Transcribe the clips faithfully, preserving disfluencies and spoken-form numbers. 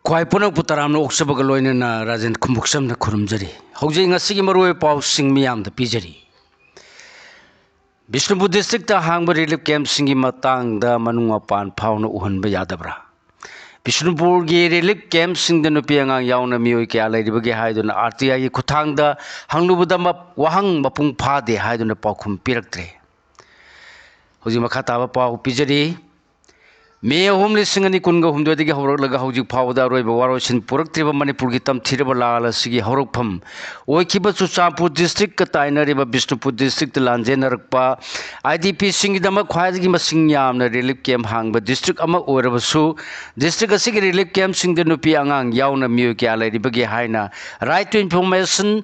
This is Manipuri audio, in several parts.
ꯈ꯭ꯋꯥꯏ ꯄꯨꯝꯅꯃꯛꯄꯨ ꯇꯔꯥꯝꯅ ꯑꯣꯛꯆꯕꯒ ꯂꯣꯏꯅꯅ ꯔꯥꯖꯦꯟ ꯈꯨꯝꯕꯨꯛꯆꯝꯅ ꯈꯨꯔꯨꯝꯖꯔꯤ꯫ ꯍꯧꯖꯤꯛ ꯉꯁꯤꯒꯤ ꯃꯔꯨꯑꯣꯏꯕ ꯄꯥꯎꯁꯤꯡ ꯃꯤꯌꯥꯝꯗ ꯄꯤꯖꯔꯤ꯫ ꯕꯤꯁꯅꯨꯄꯨꯔ ꯗꯤꯁꯇ꯭ꯔꯤꯛꯇ ꯍꯥꯡꯕ ꯔꯤꯂꯤꯐ ꯀꯦꯝꯞꯁꯤꯡꯒꯤ ꯃꯇꯥꯡꯗ ꯃꯅꯨꯡ ꯃꯄꯥꯟ ꯐꯥꯎꯅ ꯎꯍꯟꯕ ꯌꯥꯗꯕ꯭ꯔꯥ? ꯕꯤꯁꯅꯨꯄꯨꯔꯒꯤ ꯔꯤꯂꯤꯐ ꯀꯦꯝꯞꯁꯤꯡꯗ ꯅꯨꯄꯤ ꯑꯉꯥꯡ ꯌꯥꯎꯅ ꯃꯤꯑꯣꯏ ꯀꯌꯥ ꯂꯩꯔꯤꯕꯒꯦ ꯍꯥꯏꯗꯨꯅ ꯑꯥꯔ ꯇꯤ ꯑꯥꯏꯒꯤ ꯈꯨꯠꯊꯥꯡꯗ ꯍꯪꯂꯨꯕꯗ ꯃꯞ-, ꯋꯥꯍꯪ ꯃꯄꯨꯡ ꯐꯥꯗꯦ ꯍꯥꯏꯗꯨꯅ ꯄꯥꯎꯈꯨꯝ ꯄꯤꯔꯛꯇ꯭ꯔꯦ꯫ ꯍꯧꯖꯤꯛ ꯃꯈꯥ ꯇꯥꯕ ꯄꯥꯎ ꯄꯤꯖꯔꯤ꯫ ꯃꯦ ꯑꯍꯨꯝ, ꯂꯤꯁꯤꯡ ꯑꯅꯤ ꯀꯨꯟꯒ ꯍꯨꯝꯗꯣꯏꯗꯒꯤ ꯍꯧꯔꯛꯂꯒ ꯍꯧꯖꯤꯛ ꯐꯥꯎꯕꯗ ꯑꯔꯣꯏꯕ ꯋꯥꯔꯣꯏꯁꯤꯟ ꯄꯨꯔꯛꯇ꯭ꯔꯤꯕ ꯃꯅꯤꯄꯨꯔꯒꯤ ꯇꯝꯊꯤꯔꯕ ꯂꯥꯜ ꯑꯁꯤꯒꯤ ꯍꯧꯔꯛꯐꯝ ꯑꯣꯏꯈꯤꯕ ꯆꯨꯔꯆꯥꯟꯄꯨꯔ ꯗꯤꯁꯇ꯭ꯔꯤꯛꯀ ꯇꯥꯏꯅꯔꯤꯕ ꯕꯤꯁꯅꯨꯄꯨꯔ ꯗꯤꯁꯇ꯭ꯔꯤꯛꯇ ꯂꯥꯟꯖꯦꯟꯅꯔꯛꯄ ꯑꯥꯏ ꯗꯤ ꯄꯤꯁꯤꯡꯒꯤꯗꯃꯛ ꯈ꯭ꯋꯥꯏꯗꯒꯤ ꯃꯁꯤꯡ ꯌꯥꯝꯅ ꯔꯤꯂꯤꯐ ꯀꯦꯝꯞ ꯍꯥꯡꯕ ꯗꯤꯁꯇ꯭ꯔꯤꯛ ꯑꯃ ꯑꯣꯏꯔꯕꯁꯨ, ꯗꯤꯁꯇ꯭ꯔꯤꯛ ꯑꯁꯤꯒꯤ ꯔꯤꯂꯤꯐ ꯀꯦꯝꯞꯁꯤꯡꯗ ꯅꯨꯄꯤ ꯑꯉꯥꯡ ꯌꯥꯎꯅ ꯃꯤꯑꯣꯏ ꯀꯌꯥ ꯂꯩꯔꯤꯕꯒꯦ ꯍꯥꯏꯅ Right to Information,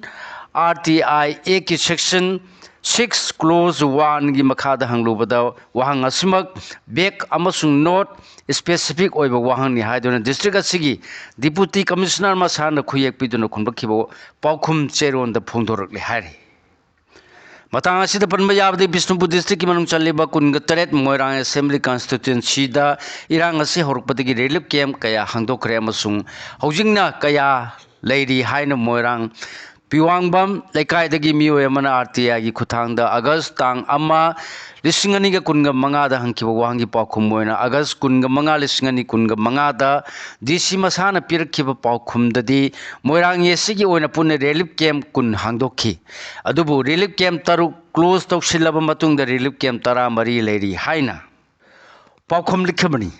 R T I ꯑꯦꯛꯀꯤ section six clause one ꯒꯤ ꯃꯈꯥꯗ ꯍꯪꯂꯨꯕꯗ ꯋꯥꯍꯪ ꯑꯁꯤꯃꯛ vague ꯑꯃꯁꯨꯡ not specific ꯑꯣꯏꯕ ꯋꯥꯍꯪꯅꯤ ꯍꯥꯏꯗꯨꯅ ꯗꯤꯁꯇ꯭ꯔꯤꯛ ꯑꯁꯤꯒꯤ ꯗꯤꯄꯨꯇꯤ ꯀꯃꯤꯁꯅꯔ ꯃꯁꯥꯅ ꯈꯨꯌꯦꯛ ꯄꯤꯗꯨꯅ ꯈꯨꯝꯂꯛꯈꯤꯕ ꯄꯥꯎꯈꯨꯝ ꯆꯦꯔꯣꯟꯗ ꯐꯣꯡꯗꯣꯔꯛꯂꯤ ꯍꯥꯏꯔꯤ꯫ ꯃꯇꯥꯡ ꯑꯁꯤꯗ ꯄꯟꯕ ꯌꯥꯕꯗꯤ ꯕꯤꯁꯅꯨꯄꯨꯔ ꯗꯤꯁꯇ꯭ꯔꯤꯛꯀꯤ ꯃꯅꯨꯡ ꯆꯜꯂꯤꯕ ꯀꯨꯟꯒ ꯇꯔꯦꯠ ꯃꯣꯏꯔꯥꯡ ꯑꯦꯁꯦꯝꯕ꯭ꯂꯤ ꯀꯟꯁꯇꯤꯇ꯭ꯋꯦꯟꯁꯤꯗ ꯏꯔꯥꯡ ꯑꯁꯤ ꯍꯧꯔꯛꯄꯗꯒꯤ ꯔꯤꯂꯤꯐ ꯀꯦꯝꯞ ꯀꯌꯥ ꯍꯥꯡꯗꯣꯛꯈ꯭ꯔꯦ ꯑꯃꯁꯨꯡ ꯍꯧꯖꯤꯛꯅ ꯀꯌꯥ ꯂꯩꯔꯤ ꯍꯥꯏꯅ ꯃꯣꯏꯔꯥꯡ ꯄꯤꯋꯥꯡꯕꯝ ꯂꯩꯀꯥꯏꯗꯒꯤ ꯃꯤꯑꯣꯏ ꯑꯃꯅ ꯑꯥꯔ ꯇꯤ ꯑꯥꯏꯒꯤ ꯈꯨꯠꯊꯥꯡꯗ ꯑꯥꯒꯁ ꯇꯥꯡ ꯑꯃ, ꯂꯤꯁꯤꯡ ꯑꯅꯤꯒ ꯀꯨꯟꯒ ꯃꯉꯥꯗ ꯍꯪꯈꯤꯕ ꯋꯥꯍꯪꯒꯤ ꯄꯥꯎꯈꯨꯝ ꯑꯣꯏꯅ ꯑꯥꯒꯁ ꯀꯨꯟꯒ ꯃꯉꯥ, ꯂꯤꯁꯤꯡ ꯑꯅꯤ ꯀꯨꯟꯒ ꯃꯉꯥꯗ ꯗꯤ ꯁꯤ ꯃꯁꯥꯅ ꯄꯤꯔꯛꯈꯤꯕ ꯄꯥꯎꯈꯨꯝꯗꯗꯤ ꯃꯣꯏꯔꯥꯡ ꯑꯦ ꯁꯤꯒꯤ ꯑꯣꯏꯅ ꯄꯨꯟꯅ ꯔꯤꯂꯤꯐ ꯀꯦꯝꯞ ꯀꯨꯟ ꯍꯥꯡꯗꯣꯛꯈꯤ꯫ ꯑꯗꯨꯕꯨ ꯔꯤꯂꯤꯐ ꯀꯦꯝꯞ ꯇꯔꯨꯛ ꯀ꯭ꯂꯣꯖ ꯇꯧꯁꯤꯜꯂꯕ ꯃꯇꯨꯡꯗ ꯔꯤꯂꯤꯐ ꯀꯦꯝꯞ ꯇꯔꯥꯃꯔꯤ ꯂꯩꯔꯤ ꯍꯥꯏꯅ ꯄꯥꯎꯈꯨꯝ ꯂꯤꯈꯤꯕꯅꯤ꯫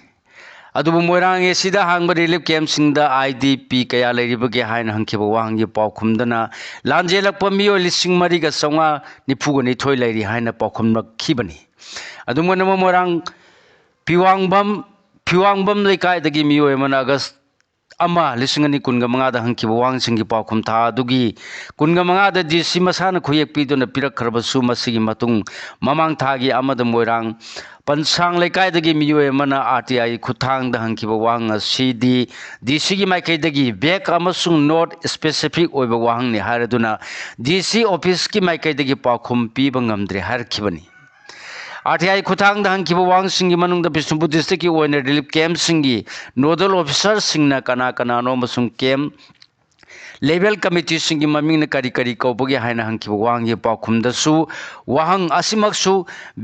ꯑꯗꯨꯕꯨ ꯃꯣꯏꯔꯥꯡ ꯑꯦ ꯁꯤꯗ ꯍꯥꯡꯕ ꯔꯤꯂꯤꯐ ꯀꯦꯝꯞꯁꯤꯡꯗ ꯑꯥꯏ ꯗꯤ ꯄꯤ ꯀꯌꯥ ꯂꯩꯔꯤꯕꯒꯦ ꯍꯥꯏꯅ ꯍꯪꯈꯤꯕ ꯋꯥꯍꯪꯒꯤ ꯄꯥꯎꯈꯨꯝꯗꯅ ꯂꯥꯟꯖꯦꯜꯂꯛꯄ ꯃꯤꯑꯣꯏ ꯂꯤꯁꯤꯡ ꯃꯔꯤꯒ ꯆꯥꯝꯃꯉꯥ ꯅꯤꯐꯨꯒ ꯅꯤꯊꯣꯏ ꯂꯩꯔꯤ ꯍꯥꯏꯅ ꯄꯥꯎꯈꯨꯝꯂꯛꯈꯤꯕꯅꯤ꯫ ꯑꯗꯨꯝ ꯑꯣꯏꯅꯃꯛ ꯃꯣꯏꯔꯥꯡ ꯄꯤꯋꯥꯡꯕꯝ, ꯄꯤꯋꯥꯡꯕꯝ ꯂꯩꯀꯥꯏꯗꯒꯤ ꯃꯤꯑꯣꯏ ꯑꯃꯅ ꯑꯥꯒꯁ ꯑꯃ, ꯂꯤꯁꯤꯡ ꯑꯅꯤ ꯀꯨꯟꯒ ꯃꯉꯥꯗ ꯍꯪꯈꯤꯕ ꯋꯥꯍꯪꯁꯤꯡꯒꯤ ꯄꯥꯎꯈꯨꯝ ꯊꯥ ꯑꯗꯨꯒꯤ ꯀꯨꯟꯒ ꯃꯉꯥꯗ ꯗꯤ ꯁꯤ ꯃꯁꯥꯅ ꯈꯨꯌꯦꯛ ꯄꯤꯗꯨꯅ ꯄꯤꯔꯛꯈ꯭ꯔꯕꯁꯨ, ꯃꯁꯤꯒꯤ ꯃꯇꯨꯡ ꯃꯃꯥꯡ ꯊꯥꯒꯤ ꯑꯃꯗ ꯃꯣꯏꯔꯥꯡ ꯄꯟꯁꯥꯡ ꯂꯩꯀꯥꯏꯗꯒꯤ ꯃꯤꯑꯣꯏ ꯑꯃꯅ ꯑꯥꯔ ꯇꯤ ꯑꯥꯏ ꯈꯨꯠꯊꯥꯡꯗ ꯍꯪꯈꯤꯕ ꯋꯥꯍꯪ ꯑꯁꯤꯗꯤ ꯗꯤ ꯁꯤꯒꯤ ꯃꯥꯏꯀꯩꯗꯒꯤ vague ꯑꯃꯁꯨꯡ not specific ꯑꯣꯏꯕ ꯋꯥꯍꯪꯅꯤ ꯍꯥꯏꯔꯗꯨꯅ ꯗꯤ ꯁꯤ ꯑꯣꯐꯤꯁꯀꯤ ꯃꯥꯏꯀꯩꯗꯒꯤ ꯄꯥꯎꯈꯨꯝ ꯄꯤꯕ ꯉꯝꯗ꯭ꯔꯦ ꯍꯥꯏꯔꯛꯈꯤꯕꯅꯤ꯫ ꯑꯥꯔ ꯇꯤ ꯑꯥꯏ ꯈꯨꯠꯊꯥꯡꯗ ꯍꯪꯈꯤꯕ ꯋꯥꯍꯪꯁꯤꯡꯒꯤ ꯃꯅꯨꯡꯗ ꯕꯤꯁꯅꯨꯄꯨꯔ ꯗꯤꯁꯇ꯭ꯔꯤꯛꯀꯤ ꯑꯣꯏꯅ ꯔꯤꯂꯤꯐ ꯀꯦꯝꯞꯁꯤꯡꯒꯤ ꯅꯣꯗꯜ ꯑꯣꯐꯤꯁꯥꯔꯁꯤꯡꯅ ꯀꯅꯥ ꯀꯅꯥꯅꯣ ꯑꯃꯁꯨꯡ ꯀꯦꯝꯞ ꯂꯦꯕꯦꯜ ꯀꯃꯤꯇꯤꯁꯤꯡꯒꯤ ꯃꯃꯤꯡꯅ ꯀꯔꯤ ꯀꯔꯤ ꯀꯧꯕꯒꯦ ꯍꯥꯏꯅ ꯍꯪꯈꯤꯕ ꯋꯥꯍꯪꯒꯤ ꯄꯥꯎꯈꯨꯝꯗꯁꯨ ꯋꯥꯍꯪ ꯑꯁꯤꯃꯛꯁꯨ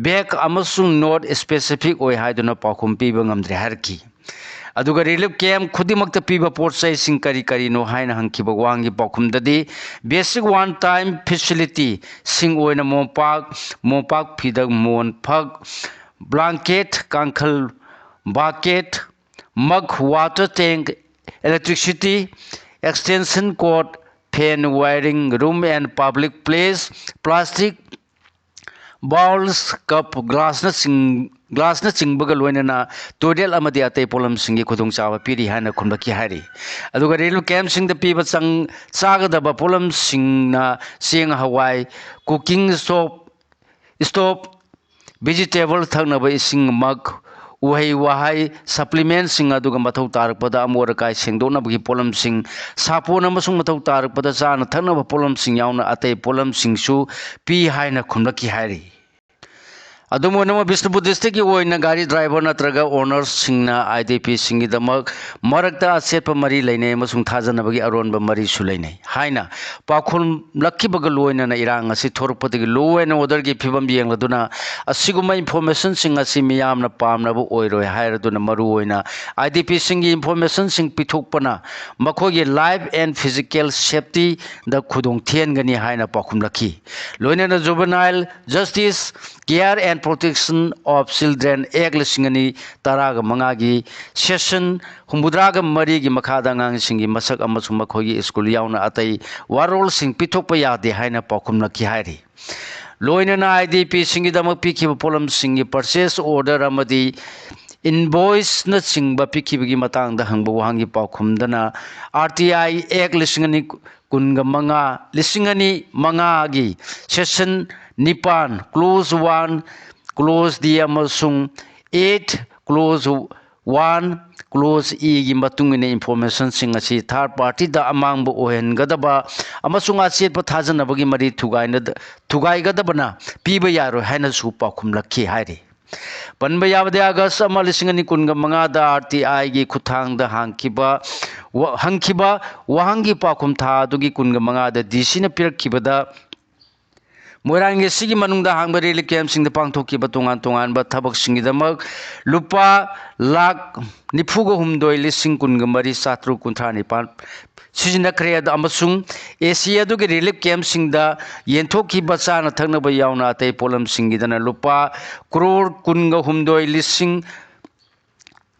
ꯚꯦꯒ ꯑꯃꯁꯨꯡ ꯅꯣꯠ ꯏꯁꯄꯦꯁꯤꯐꯤꯛ ꯑꯣꯏ ꯍꯥꯏꯗꯨꯅ ꯄꯥꯎꯈꯨꯝ ꯄꯤꯕ ꯉꯝꯗ꯭ꯔꯦ ꯍꯥꯏꯔꯛꯈꯤ꯫ ꯑꯗꯨꯒ ꯔꯤꯂꯤꯐ ꯀꯦꯝꯞ ꯈꯨꯗꯤꯡꯃꯛꯇ ꯄꯤꯕ ꯄꯣꯠ ꯆꯩꯁꯤꯡ ꯀꯔꯤ ꯀꯔꯤꯅꯣ ꯍꯥꯏꯅ ꯍꯪꯈꯤꯕ ꯋꯥꯍꯪꯒꯤ ꯄꯥꯎꯈꯨꯝꯗꯗꯤ ꯕꯦꯁꯤꯛ ꯋꯥꯟ ꯇꯥꯏꯝ ꯐꯦꯁꯤꯂꯤꯇꯤꯁꯤꯡ ꯑꯣꯏꯅ ꯃꯣꯝꯄꯥꯛ, ꯃꯣꯝꯄꯥꯛ ꯐꯤꯗꯛ, ꯃꯣꯟ ꯐꯛ, ꯕ꯭ꯂꯥꯡꯀꯦꯠ, ꯀꯥꯡꯈꯜ, bucket, mug, water tank, electricity, extension cord, fan, wiring, room and public place, plastic bowls, cup, ꯒ꯭ꯂꯥꯁꯅꯆꯤꯡ-, ꯒ꯭ꯂꯥꯁꯅꯆꯤꯡꯕꯒ ꯂꯣꯏꯅꯅ ꯇꯣꯏꯂꯦꯠ ꯑꯃꯗꯤ ꯑꯇꯩ ꯄꯣꯠꯂꯝꯁꯤꯡꯒꯤ ꯈꯨꯗꯣꯡꯆꯥꯕ ꯄꯤꯔꯤ ꯍꯥꯏꯅ ꯈꯨꯝꯂꯛꯈꯤ ꯍꯥꯏꯔꯤ꯫ ꯑꯗꯨꯒ ꯔꯤꯂꯤꯐ ꯀꯦꯝꯞꯁꯤꯡꯗ ꯄꯤꯕ ꯆꯪ-, ꯆꯥꯒꯗꯕ ꯄꯣꯠꯂꯝꯁꯤꯡꯅ ꯆꯦꯡ, ꯍꯋꯥꯏ, ꯀꯨꯀꯤꯡ ꯁ꯭ꯇꯣꯞ, ꯁ꯭ꯇꯣꯞ, ꯚꯤꯖꯤꯇꯦꯕꯜ, ꯊꯛꯅꯕ ꯏꯁꯤꯡ ꯃꯒ, ꯎꯍꯩ ꯋꯥꯍꯩ, ꯁꯄ꯭ꯂꯤꯃꯦꯟꯁꯤꯡ, ꯑꯗꯨꯒ ꯃꯊꯧ ꯇꯥꯔꯛꯄꯗ ꯑꯃꯣꯠ ꯑꯀꯥꯏ ꯁꯦꯡꯗꯣꯛꯅꯕꯒꯤ ꯄꯣꯠꯂꯝꯁꯤꯡ, ꯁꯥꯄꯣꯟ ꯑꯃꯁꯨꯡ ꯃꯊꯧ ꯇꯥꯔꯛꯄꯗ ꯆꯥꯅ ꯊꯛꯅꯕ ꯄꯣꯠꯂꯝꯁꯤꯡ ꯌꯥꯎꯅ ꯑꯇꯩ ꯄꯣꯠꯂꯝꯁꯤꯡꯁꯨ ꯄꯤ ꯍꯥꯏꯅ ꯈꯨꯝꯂꯛꯈꯤ ꯍꯥꯏꯔꯤ꯫ ꯑꯗꯨꯝ ꯑꯣꯏꯅꯃꯛ, ꯕꯤꯁꯅꯨꯄꯨꯔ ꯗꯤꯁꯇ꯭ꯔꯤꯛꯀꯤ ꯑꯣꯏꯅ ꯒꯥꯔꯤ ꯗ꯭ꯔꯥꯏꯚꯔ ꯅꯠꯇ꯭ꯔꯒ ꯑꯣꯅꯔꯁꯤꯡꯅ ꯑꯥꯏ ꯗꯤ ꯄꯤꯁꯤꯡꯒꯤꯗꯃꯛ ꯃꯔꯛꯇ ꯑꯆꯦꯠꯄ ꯃꯔꯤ ꯂꯩꯅꯩ ꯑꯃꯁꯨꯡ ꯊꯥꯖꯅꯕꯒꯤ ꯑꯔꯣꯟꯕ ꯃꯔꯤꯁꯨ ꯂꯩꯅꯩ ꯍꯥꯏꯅ ꯄꯥꯎꯈꯨꯝꯂꯛꯈꯤꯕꯒ ꯂꯣꯏꯅꯅ ꯏꯔꯥꯡ ꯑꯁꯤ ꯊꯣꯔꯛꯄꯗꯒꯤ law and orderꯒꯤ ꯐꯤꯕꯝ ꯌꯦꯡꯂꯗꯨꯅ ꯑꯁꯤꯒꯨꯝꯕ informationꯁꯤꯡ ꯑꯁꯤ ꯃꯤꯌꯥꯝꯅ ꯄꯥꯝꯅꯕ ꯑꯣꯏꯔꯣꯏ ꯍꯥꯏꯔꯗꯨꯅ ꯃꯔꯨꯑꯣꯏꯅ ꯑꯥꯏ ꯗꯤ ꯄꯤꯁꯤꯡꯒꯤ informationꯁꯤꯡ ꯄꯤꯊꯣꯛꯄꯅ ꯃꯈꯣꯏꯒꯤ life and physical safetyꯗ ꯈꯨꯗꯣꯡ ꯊꯤꯍꯟꯒꯅꯤ ꯍꯥꯏꯅ ꯄꯥꯎꯈꯨꯝꯂꯛꯈꯤ꯫ ꯂꯣꯏꯅꯅ Juvenile Justice Care and Protection of Children Act ꯂꯤꯁꯤꯡ ꯑꯅꯤ ꯇꯔꯥꯒ ꯃꯉꯥꯒꯤ section ꯍꯨꯝꯐꯨꯇꯔꯥꯒ ꯃꯔꯤꯒꯤ ꯃꯈꯥꯗ ꯑꯉꯥꯡꯁꯤꯡꯒꯤ ꯃꯁꯛ ꯑꯃꯁꯨꯡ ꯃꯈꯣꯏꯒꯤ ꯁ꯭ꯀꯨꯜ ꯌꯥꯎꯅ ꯑꯇꯩ ꯋꯥꯔꯣꯜꯁꯤꯡ ꯄꯤꯊꯣꯛꯄ ꯌꯥꯗꯦ ꯍꯥꯏꯅ ꯄꯥꯎꯈꯨꯝꯂꯛꯈꯤ ꯍꯥꯏꯔꯤ꯫ ꯂꯣꯏꯅꯅ ꯑꯥꯏ ꯗꯤ ꯄꯤꯁꯤꯡꯒꯤꯗꯃꯛ ꯄꯤꯈꯤꯕ ꯄꯣꯠꯂꯝꯁꯤꯡꯒꯤ purchase order ꯑꯃꯗꯤ invoiceꯅꯆꯤꯡꯕ ꯄꯤꯈꯤꯕꯒꯤ ꯃꯇꯥꯡꯗ ꯍꯪꯕ ꯋꯥꯍꯪꯒꯤ ꯄꯥꯎꯈꯨꯝꯗꯅ ꯑꯥꯔ ꯇꯤ ꯑꯥꯏ ꯑꯦꯛ ꯂꯤꯁꯤꯡ ꯑꯅꯤ ꯀꯨꯟꯒ ꯃꯉꯥ, ꯂꯤꯁꯤꯡ ꯑꯅꯤ ꯃꯉꯥꯒꯤ section ꯅꯤꯄꯥꯟ, clause one, clause D ꯑꯃꯁꯨꯡ eight, clause ꯋꯥꯟ ꯀ꯭ꯂꯣꯖ ꯏꯒꯤ ꯃꯇꯨꯡ ꯏꯟꯅ informationꯁꯤꯡ ꯑꯁꯤ third partyꯗ ꯑꯃꯥꯡꯕ ꯑꯣꯏꯍꯟꯒꯗꯕ ꯑꯃꯁꯨꯡ ꯑꯆꯦꯠꯄ ꯊꯥꯖꯅꯕꯒꯤ ꯃꯔꯤ ꯊꯨꯒꯥꯏꯅ-, ꯊꯨꯒꯥꯏꯒꯗꯕꯅ ꯄꯤꯕ ꯌꯥꯔꯣꯏ ꯍꯥꯏꯅꯁꯨ ꯄꯥꯎꯈꯨꯝꯂꯛꯈꯤ ꯍꯥꯏꯔꯤ꯫ ꯄꯟꯕ ꯌꯥꯕꯗꯤ, ꯑꯥꯒꯁ ꯑꯃ, ꯂꯤꯁꯤꯡ ꯑꯅꯤ ꯀꯨꯟꯒ ꯃꯉꯥꯗ RTIꯒꯤ ꯈꯨꯠꯊꯥꯡꯗ ꯍꯥꯡꯈꯤꯕ ꯋꯥ-, ꯍꯪꯈꯤꯕ ꯋꯥꯍꯪꯒꯤ ꯄꯥꯎꯈꯨꯝ ꯊꯥ ꯑꯗꯨꯒꯤ ꯀꯨꯟꯒ ꯃꯉꯥꯗ DCꯅ ꯄꯤꯔꯛꯈꯤꯕꯗ, ꯃꯣꯏꯔꯥꯡꯒꯤ ꯑꯁꯤꯒꯤ ꯃꯅꯨꯡꯗ ꯍꯥꯡꯕ relief campꯁꯤꯡꯗ ꯄꯥꯡꯊꯣꯛꯈꯤꯕ ꯇꯣꯉꯥꯟ ꯇꯣꯉꯥꯟꯕ ꯊꯕꯛꯁꯤꯡꯒꯤꯗꯃꯛ ꯂꯨꯄꯥ ꯂꯥꯈ ꯅꯤꯐꯨꯒ ꯍꯨꯝꯗꯣꯏ ꯂꯤꯁꯤꯡ ꯀꯨꯟꯒ ꯃꯔꯤ ꯆꯥꯇ꯭ꯔꯨꯛ ꯀꯨꯟꯊ꯭ꯔꯥ ꯅꯤꯄꯥꯟ ꯁꯤꯖꯤꯟꯅꯈ꯭ꯔꯦ꯫ ꯑꯗ-, ꯑꯃꯁꯨꯡ AC ꯑꯗꯨꯒꯤ relief campꯁꯤꯡꯗ ꯌꯦꯟꯊꯣꯛꯈꯤꯕ ꯆꯥꯅ ꯊꯛꯅꯕ ꯌꯥꯎꯅ ꯑꯇꯩ ꯄꯣꯠꯂꯝꯁꯤꯡꯒꯤꯗꯅ ꯂꯨꯄꯥ ꯀ꯭ꯔꯣꯔ ꯀꯨꯟꯒ ꯍꯨꯝꯗꯣꯏ ꯂꯤꯁꯤꯡ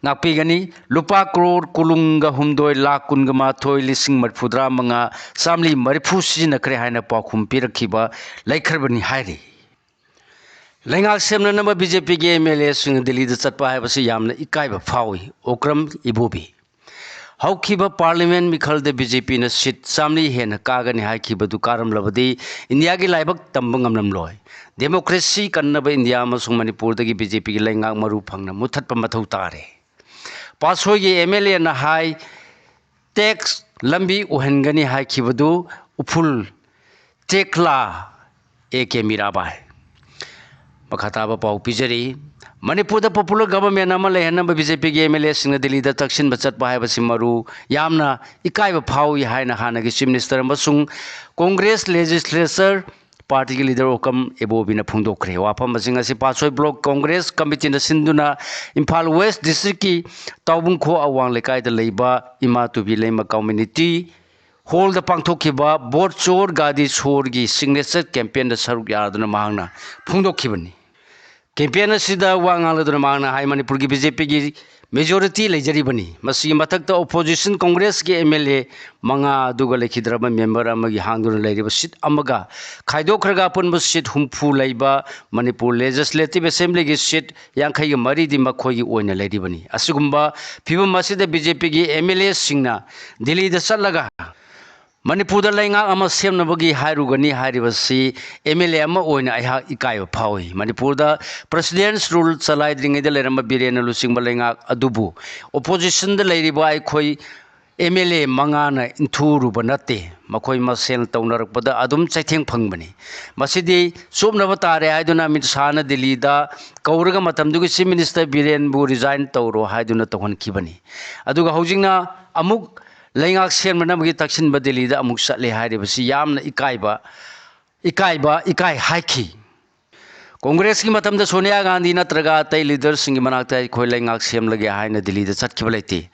ꯉꯥꯛꯄꯤꯒꯅꯤ꯫ ꯂꯨꯄꯥ ꯀ꯭ꯔꯣꯔ ꯀꯨꯟꯒ ꯍꯨꯝꯗꯣꯏ ꯂꯥꯈ ꯀꯨꯟꯒ ꯃꯥꯊꯣꯏ ꯂꯤꯁꯤꯡ ꯃꯔꯤꯐꯨꯇꯔꯥ ꯃꯉꯥ ꯆꯥꯝꯃꯔꯤ ꯃꯔꯤꯐꯨ ꯁꯤꯖꯤꯟꯅꯈ꯭ꯔꯦ ꯍꯥꯏꯅ ꯄꯥꯎꯈꯨꯝ ꯄꯤꯔꯛꯈꯤꯕ ꯂꯩꯈ꯭ꯔꯕꯅꯤ ꯍꯥꯏꯔꯤ꯫ ꯂꯩꯉꯥꯛ ꯁꯦꯝꯅꯅꯕ BJPꯒꯤ MLAꯁꯤꯡꯅ ꯗꯤꯜꯂꯤꯗ ꯆꯠꯄ ꯍꯥꯏꯕꯁꯤ ꯌꯥꯝꯅ ꯏꯀꯥꯏꯕ ꯐꯥꯎꯏ꯫ ꯑꯣꯀ꯭ꯔꯝ ꯏꯕꯣꯕꯤ꯫ ꯍꯧꯈꯤꯕ parliament ꯃꯤꯈꯜꯗ BJPꯅ seat ꯆꯥꯝꯃꯔꯤ ꯍꯦꯟꯅ ꯀꯥꯒꯅꯤ ꯍꯥꯏꯈꯤꯕꯗꯨ ꯀꯥꯔꯝꯂꯕꯗꯤ ꯏꯟꯗꯤꯌꯥꯒꯤ ꯂꯥꯏꯕꯛ ꯇꯝꯕ ꯉꯝꯂꯝꯂꯣꯏ꯫ Democracy ꯀꯟꯅꯕ ꯏꯟꯗꯤꯌꯥ ꯑꯃꯁꯨꯡ ꯃꯅꯤꯄꯨꯔꯗꯒꯤ BJPꯒꯤ ꯂꯩꯉꯥꯛ ꯃꯔꯨ ꯐꯪꯅ ꯃꯨꯊꯠꯄ ꯃꯊꯧ ꯇꯥꯔꯦ꯫ ꯄꯥꯠꯁꯣꯏꯒꯤ MLAꯅ ꯍꯥꯏ, tax ꯂꯝꯕꯤ ꯑꯣꯏꯍꯟꯒꯅꯤ ꯍꯥꯏꯈꯤꯕꯗꯨ ꯎꯐꯨꯜ ꯇꯦꯛꯂꯥ꯫ A K Mirabai. ꯃꯈꯥ ꯇꯥꯕ ꯄꯥꯎ ꯄꯤꯖꯔꯤ꯫ ꯃꯅꯤꯄꯨꯔꯗ popular government ꯑꯃ ꯂꯩꯍꯟꯅꯕ BJPꯒꯤ MLAꯁꯤꯡꯅ ꯗꯤꯜꯂꯤꯗ ꯇꯛꯁꯤꯟꯕ ꯆꯠꯄ ꯍꯥꯏꯕꯁꯤ ꯃꯔꯨ ꯌꯥꯝꯅ ꯏꯀꯥꯏꯕ ꯐꯥꯎꯏ ꯍꯥꯏꯅ ꯍꯥꯟꯅꯒꯤ Chief Minister ꯑꯃꯁꯨꯡ Congress legislature partyꯒꯤ leader ꯑꯣꯀꯝ ꯑꯦꯕꯣꯕꯤꯅ ꯐꯣꯡꯗꯣꯛꯈ꯭ꯔꯦ꯫ ꯋꯥꯐꯝꯁꯤꯡ ꯑꯁꯤ ꯄꯥꯠꯁꯣꯏ block Congress committeeꯅ ꯁꯤꯟꯗꯨꯅ ꯏꯝꯐꯥꯜ West districtꯀꯤ ꯇꯥꯎꯕꯨꯡꯈꯣ ꯑꯋꯥꯡ ꯂꯩꯀꯥꯏꯗ ꯂꯩꯕ ꯏꯃꯥ ꯇꯨꯕꯤ ꯂꯩꯃ community hallꯗ ꯄꯥꯡꯊꯣꯛꯈꯤꯕ ꯚꯣꯠ ꯆꯣꯔ ꯒꯥꯗꯤ ꯆꯣꯔꯒꯤ signature campaignꯗ ꯁꯔꯨꯛ ꯌꯥꯗꯨꯅ ꯃꯍꯥꯛꯅ ꯐꯣꯡꯗꯣꯛꯈꯤꯕꯅꯤ꯫ Campaign ꯑꯁꯤꯗ ꯋꯥ ꯉꯥꯡꯂꯗꯨꯅ ꯃꯍꯥꯛꯅ ꯍꯥꯏ, ꯃꯅꯤꯄꯨꯔꯒꯤ BJPꯒꯤ majority ꯂꯩꯖꯔꯤꯕꯅꯤ꯫ ꯃꯁꯤꯒꯤ ꯃꯊꯛꯇ opposition Congressꯀꯤ MLA ꯃꯉꯥ ꯑꯗꯨꯒ ꯂꯩꯈꯤꯗ꯭ꯔꯕ member ꯑꯃꯒꯤ ꯍꯥꯡꯗꯨꯅ ꯂꯩꯔꯤꯕ seat ꯑꯃꯒ ꯈꯥꯏꯗꯣꯛꯈ꯭ꯔꯒ ꯑꯄꯨꯟꯕ seat ꯍꯨꯝꯐꯨ ꯂꯩꯕ ꯃꯅꯤꯄꯨꯔ Legislative Assemblyꯒꯤ seat ꯌꯥꯡꯈꯩꯒ ꯃꯔꯤꯗꯤ ꯃꯈꯣꯏꯒꯤ ꯑꯣꯏꯅ ꯂꯩꯔꯤꯕꯅꯤ꯫ ꯑꯁꯤꯒꯨꯝꯕ ꯐꯤꯕꯝ ꯑꯁꯤꯗ BJPꯒꯤ MLAꯁꯤꯡꯅ ꯗꯤꯜꯂꯤꯗ ꯆꯠꯂꯒ ꯃꯅꯤꯄꯨꯔꯗ ꯂꯩꯉꯥꯛ ꯑꯃ ꯁꯦꯝꯅꯕꯒꯤ ꯍꯥꯏꯔꯨꯒꯅꯤ ꯍꯥꯏꯔꯤꯕꯁꯤ ꯑꯦꯝ ꯑꯦꯜ ꯑꯦ ꯑꯃ ꯑꯣꯏꯅ ꯑꯩꯍꯥꯛ ꯏꯀꯥꯏꯕ ꯐꯥꯎꯏ꯫ ꯃꯅꯤꯄꯨꯔꯗ President's Rule ꯆꯂꯥꯏꯗ꯭ꯔꯤꯉꯩꯗ ꯂꯩꯔꯝꯕ ꯕꯤꯔꯦꯟꯅ ꯂꯨꯆꯤꯡꯕ ꯂꯩꯉꯥꯛ ꯑꯗꯨꯕꯨ Oppositionꯗ ꯂꯩꯔꯤꯕ ꯑꯩꯈꯣꯏ ꯑꯦꯝ ꯑꯦꯜ ꯑꯦ ꯃꯉꯥꯅ ꯏꯟꯊꯨꯔꯨꯕ ꯅꯠꯇꯦ꯫ ꯃꯈꯣꯏ ꯃꯁꯦꯜ ꯇꯧꯅꯔꯛꯄꯗ ꯑꯗꯨꯝ ꯆꯩꯊꯦꯡ ꯐꯪꯕꯅꯤ꯫ ꯃꯁꯤꯗꯤ ꯆꯨꯞꯅꯕ ꯇꯥꯔꯦ ꯍꯥꯏꯗꯨꯅ ꯑꯃꯤꯠ ꯁꯥꯍꯅ ꯗꯤꯜꯂꯤꯗ ꯀꯧꯔꯒ ꯃꯇꯝꯗꯨꯒꯤ Chief Minister ꯕꯤꯔꯦꯟꯕꯨ resign ꯇꯧꯔꯣ ꯍꯥꯏꯗꯨꯅ ꯇꯧꯍꯟꯈꯤꯕꯅꯤ꯫ ꯑꯗꯨꯒ ꯍꯧꯖꯤꯛꯅ ꯑꯃꯨꯛ ꯂꯩꯉꯥꯛ ꯁꯦꯝꯅꯅꯕꯒꯤ ꯇꯛꯁꯤꯟꯕ ꯗꯤꯜꯂꯤꯗ ꯑꯃꯨꯛ ꯆꯠꯂꯦ ꯍꯥꯏꯔꯤꯕꯁꯤ ꯌꯥꯝꯅ ꯏꯀꯥꯏꯕ, ꯏꯀꯥꯏꯕ, ꯏꯀꯥꯏ ꯍꯥꯏꯈꯤ꯫ ꯀꯣꯡꯒ꯭ꯔꯦꯁꯀꯤ ꯃꯇꯝꯗ ꯁꯣꯅꯤꯌꯥ ꯒꯥꯟꯙꯤ ꯅꯠꯇ꯭ꯔꯒ ꯑꯇꯩ leaderꯁꯤꯡꯒꯤ ꯃꯅꯥꯛꯇ ꯑꯩꯈꯣꯏ ꯂꯩꯉꯥꯛ ꯁꯦꯝꯂꯒꯦ ꯍꯥꯏꯅ ꯗꯤꯜꯂꯤꯗ ꯆꯠꯈꯤꯕ ꯂꯩꯇꯦ꯫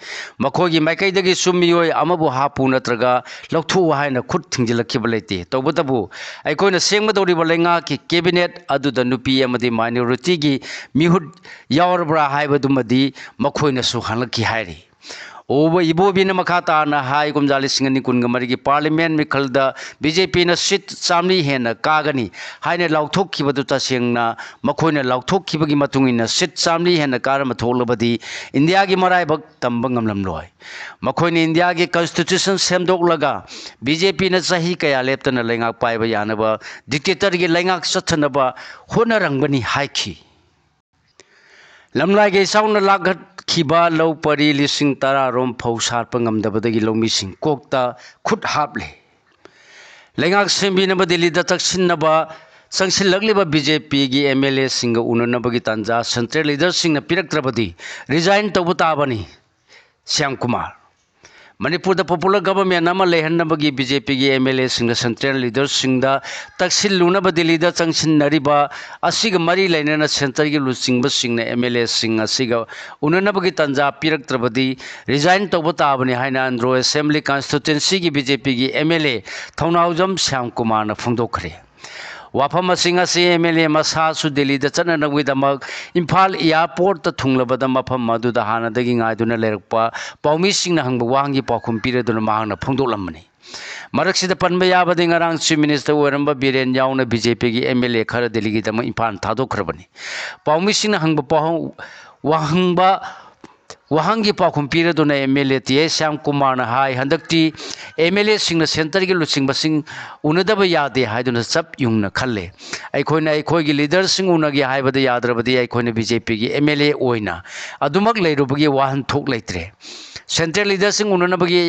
ꯃꯈꯣꯏꯒꯤ ꯃꯥꯏꯀꯩꯗꯒꯤꯁꯨ ꯃꯤꯑꯣꯏ ꯑꯃꯕꯨ ꯍꯥꯞꯄꯨ ꯅꯠꯇ꯭ꯔꯒ ꯂꯧꯊꯣꯛꯎ ꯍꯥꯏꯅ ꯈꯨꯠ ꯊꯤꯡꯖꯤꯜꯂꯛꯈꯤꯕ ꯂꯩꯇꯦ꯫ ꯇꯧꯕꯇꯕꯨ ꯑꯩꯈꯣꯏꯅ ꯁꯦꯝꯒꯗꯧꯔꯤꯕ ꯂꯩꯉꯥꯛꯀꯤ cabinet ꯑꯗꯨꯗ ꯅꯨꯄꯤ ꯑꯃꯗꯤ minorityꯒꯤ ꯃꯤꯍꯨꯠ ꯌꯥꯎꯔꯕ꯭ꯔꯥ ꯍꯥꯏꯕꯗꯨꯃꯗꯤ ꯃꯈꯣꯏꯅꯁꯨ ꯍꯪꯂꯛꯈꯤ ꯍꯥꯏꯔꯤ꯫ ꯑꯣꯕ ꯏꯕꯣꯕꯤꯅ ꯃꯈꯥ ꯇꯥꯅ ꯍꯥꯏ, ꯀꯨꯝꯖꯥ ꯂꯤꯁꯤꯡ ꯑꯅꯤ ꯀꯨꯟꯒ ꯃꯔꯤꯒꯤ Parliament ꯃꯤꯈꯜꯗ ꯕꯤ ꯖꯦ ꯄꯤꯅ seat ꯆꯥꯝꯃꯔꯤ ꯍꯦꯟꯅ ꯀꯥꯒꯅꯤ ꯍꯥꯏꯅ ꯂꯥꯎꯊꯣꯛꯈꯤꯕꯗꯨ ꯇꯁꯦꯡꯅ ꯃꯈꯣꯏꯅ ꯂꯥꯎꯊꯣꯛꯈꯤꯕꯒꯤ ꯃꯇꯨꯡ ꯏꯟꯅ seat ꯆꯥꯝꯃꯔꯤ ꯍꯦꯟꯅ ꯀꯥꯔꯝꯕ ꯊꯣꯛꯂꯕꯗꯤ ꯏꯟꯗꯤꯌꯥꯒꯤ ꯃꯔꯥꯏꯕꯛ ꯇꯝꯕ ꯉꯝꯂꯝꯂꯣꯏ꯫ ꯃꯈꯣꯏꯅ ꯏꯟꯗꯤꯌꯥꯒꯤ constitution ꯁꯦꯝꯗꯣꯛꯂꯒ ꯕꯤ ꯖꯦ ꯄꯤꯅ ꯆꯍꯤ ꯀꯌꯥ ꯂꯦꯞꯇꯅ ꯂꯩꯉꯥꯛ ꯄꯥꯏꯕ ꯌꯥꯅꯕ dictatorꯒꯤ ꯂꯩꯉꯥꯛ ꯆꯠꯊꯅꯕ ꯍꯣꯠꯅꯔꯝꯒꯅꯤ ꯍꯥꯏꯈꯤ꯫ ꯂꯝꯂꯥꯏꯒ ꯏꯆꯥꯎꯅ ꯂꯥꯛꯈꯠꯈꯤꯕ ꯂꯧ ꯄꯔꯤ ꯂꯤꯁꯤꯡ ꯇꯔꯥ ꯔꯣꯝ ꯐꯧ ꯁꯥꯠꯄ ꯉꯝꯗꯕꯗꯒꯤ ꯂꯧꯃꯤꯁꯤꯡ ꯀꯣꯛꯇ ꯈꯨꯠ ꯍꯥꯞꯂꯦ꯫ ꯂꯩꯉꯥꯛ ꯁꯦꯝꯕꯤꯅꯕ ꯗꯤꯜꯂꯤꯗ ꯆꯪꯁꯤꯟꯅꯕ, ꯆꯪꯁꯤꯜꯂꯛꯂꯤꯕ ꯕꯤ ꯖꯦ ꯄꯤꯒꯤ ꯑꯦꯝ ꯑꯦꯜ ꯑꯦꯁꯤꯡꯒ ꯎꯅꯅꯕꯒꯤ ꯇꯥꯟꯖꯥ central leaderꯁꯤꯡꯅ ꯄꯤꯔꯛꯇ꯭ꯔꯕꯗꯤ resign ꯇꯧꯕ ꯇꯥꯕꯅꯤ꯫ ꯁ꯭ꯌꯥꯝ ꯀꯨꯃꯥꯔ꯫ ꯃꯅꯤꯄꯨꯔꯗ popular government ꯑꯃ ꯂꯩꯍꯟꯅꯕꯒꯤ ꯕꯤ ꯖꯦ ꯄꯤꯒꯤ ꯑꯦꯝ ꯑꯦꯜ ꯑꯦꯁꯤꯡꯅ central leaderꯁꯤꯡꯗ ꯇꯛꯁꯤꯜꯂꯨꯅꯕ ꯗꯤꯜꯂꯤꯗ ꯆꯪꯁꯤꯟꯅꯔꯤꯕ ꯑꯁꯤꯒ ꯃꯔꯤ ꯂꯩꯅꯅ centreꯒꯤ ꯂꯨꯆꯤꯡꯕꯁꯤꯡꯅ ꯑꯦꯝ ꯑꯦꯜ ꯑꯦꯁꯤꯡ ꯑꯁꯤꯒ ꯎꯅꯅꯕꯒꯤ ꯇꯥꯟꯖꯥ ꯄꯤꯔꯛꯇ꯭ꯔꯕꯗꯤ resign ꯇꯧꯕ ꯇꯥꯕꯅꯤ ꯍꯥꯏꯅ ꯑꯟꯗ꯭ꯔꯣ Assembly constituencyꯒꯤ ꯕꯤ ꯖꯦ ꯄꯤꯒꯤ ꯑꯦꯝ ꯑꯦꯜ ꯑꯦ ꯊꯧꯅꯥꯎꯖꯝ ꯁ꯭ꯌꯥꯝ ꯀꯨꯃꯥꯔꯅ ꯐꯣꯡꯗꯣꯛꯈ꯭ꯔꯦ꯫ ꯋꯥꯐꯝꯁꯤꯡ ꯑꯁꯤ ꯑꯦꯝ ꯑꯦꯜ ꯑꯦ ꯃꯁꯥꯁꯨ ꯗꯤꯜꯂꯤꯗ ꯆꯠꯅꯅꯕꯒꯤꯗꯃꯛ ꯏꯝꯐꯥꯜ airportꯇ ꯊꯨꯡꯂꯕꯗ ꯃꯐꯝ ꯑꯗꯨꯗ ꯍꯥꯟꯅꯗꯒꯤ ꯉꯥꯏꯗꯨꯅ ꯂꯩꯔꯛꯄ ꯄꯥꯎꯃꯤꯁꯤꯡꯅ ꯍꯪꯕ ꯋꯥꯍꯪꯒꯤ ꯄꯥꯎꯈꯨꯝ ꯄꯤꯔꯗꯨꯅ ꯃꯍꯥꯛꯅ ꯐꯣꯡꯗꯣꯛꯂꯝꯕꯅꯤ꯫ ꯃꯔꯛꯁꯤꯗ ꯄꯟꯕ ꯌꯥꯕꯗꯤ ꯉꯔꯥꯡ Chief Minister ꯑꯣꯏꯔꯝꯕ ꯕꯤꯔꯦꯟ ꯌꯥꯎꯅ ꯕꯤ ꯖꯦ ꯄꯤꯒꯤ ꯑꯦꯝ ꯑꯦꯜ ꯑꯦ ꯈꯔ ꯗꯤꯜꯂꯤꯒꯤꯗꯃꯛ ꯏꯝꯐꯥꯜ ꯊꯥꯗꯣꯛꯈ꯭ꯔꯕꯅꯤ꯫ ꯄꯥꯎꯃꯤꯁꯤꯡꯅ ꯍꯪꯕ ꯄꯥꯎꯍꯪ-, ꯋꯥꯍꯪꯕ ꯋꯥꯍꯪꯒꯤ ꯄꯥꯎꯈꯨꯝ ꯄꯤꯔꯗꯨꯅ MLA ꯇꯤ ꯑꯦꯁ ꯁ꯭ꯌꯥꯝ ꯀꯨꯃꯥꯔꯅ ꯍꯥꯏ, ꯍꯟꯗꯛꯇꯤ MLAꯁꯤꯡꯅ centreꯒꯤ ꯂꯨꯆꯤꯡꯕꯁꯤꯡ ꯎꯅꯗꯕ ꯌꯥꯗꯦ ꯍꯥꯏꯗꯨꯅ ꯆꯞ ꯌꯨꯡꯅ ꯈꯜꯂꯦ꯫ ꯑꯩꯈꯣꯏꯅ ꯑꯩꯈꯣꯏꯒꯤ leaderꯁꯤꯡ ꯎꯅꯒꯦ ꯍꯥꯏꯕꯗ ꯌꯥꯗ꯭ꯔꯕꯗꯤ ꯑꯩꯈꯣꯏꯅ BJPꯒꯤ MLA ꯑꯣꯏꯅ ꯑꯗꯨꯃꯛ ꯂꯩꯔꯨꯕꯒꯤ ꯋꯥꯍꯟꯊꯣꯛ ꯂꯩꯇ꯭ꯔꯦ꯫ Central leaderꯁꯤꯡ ꯎꯅꯅꯕꯒꯤ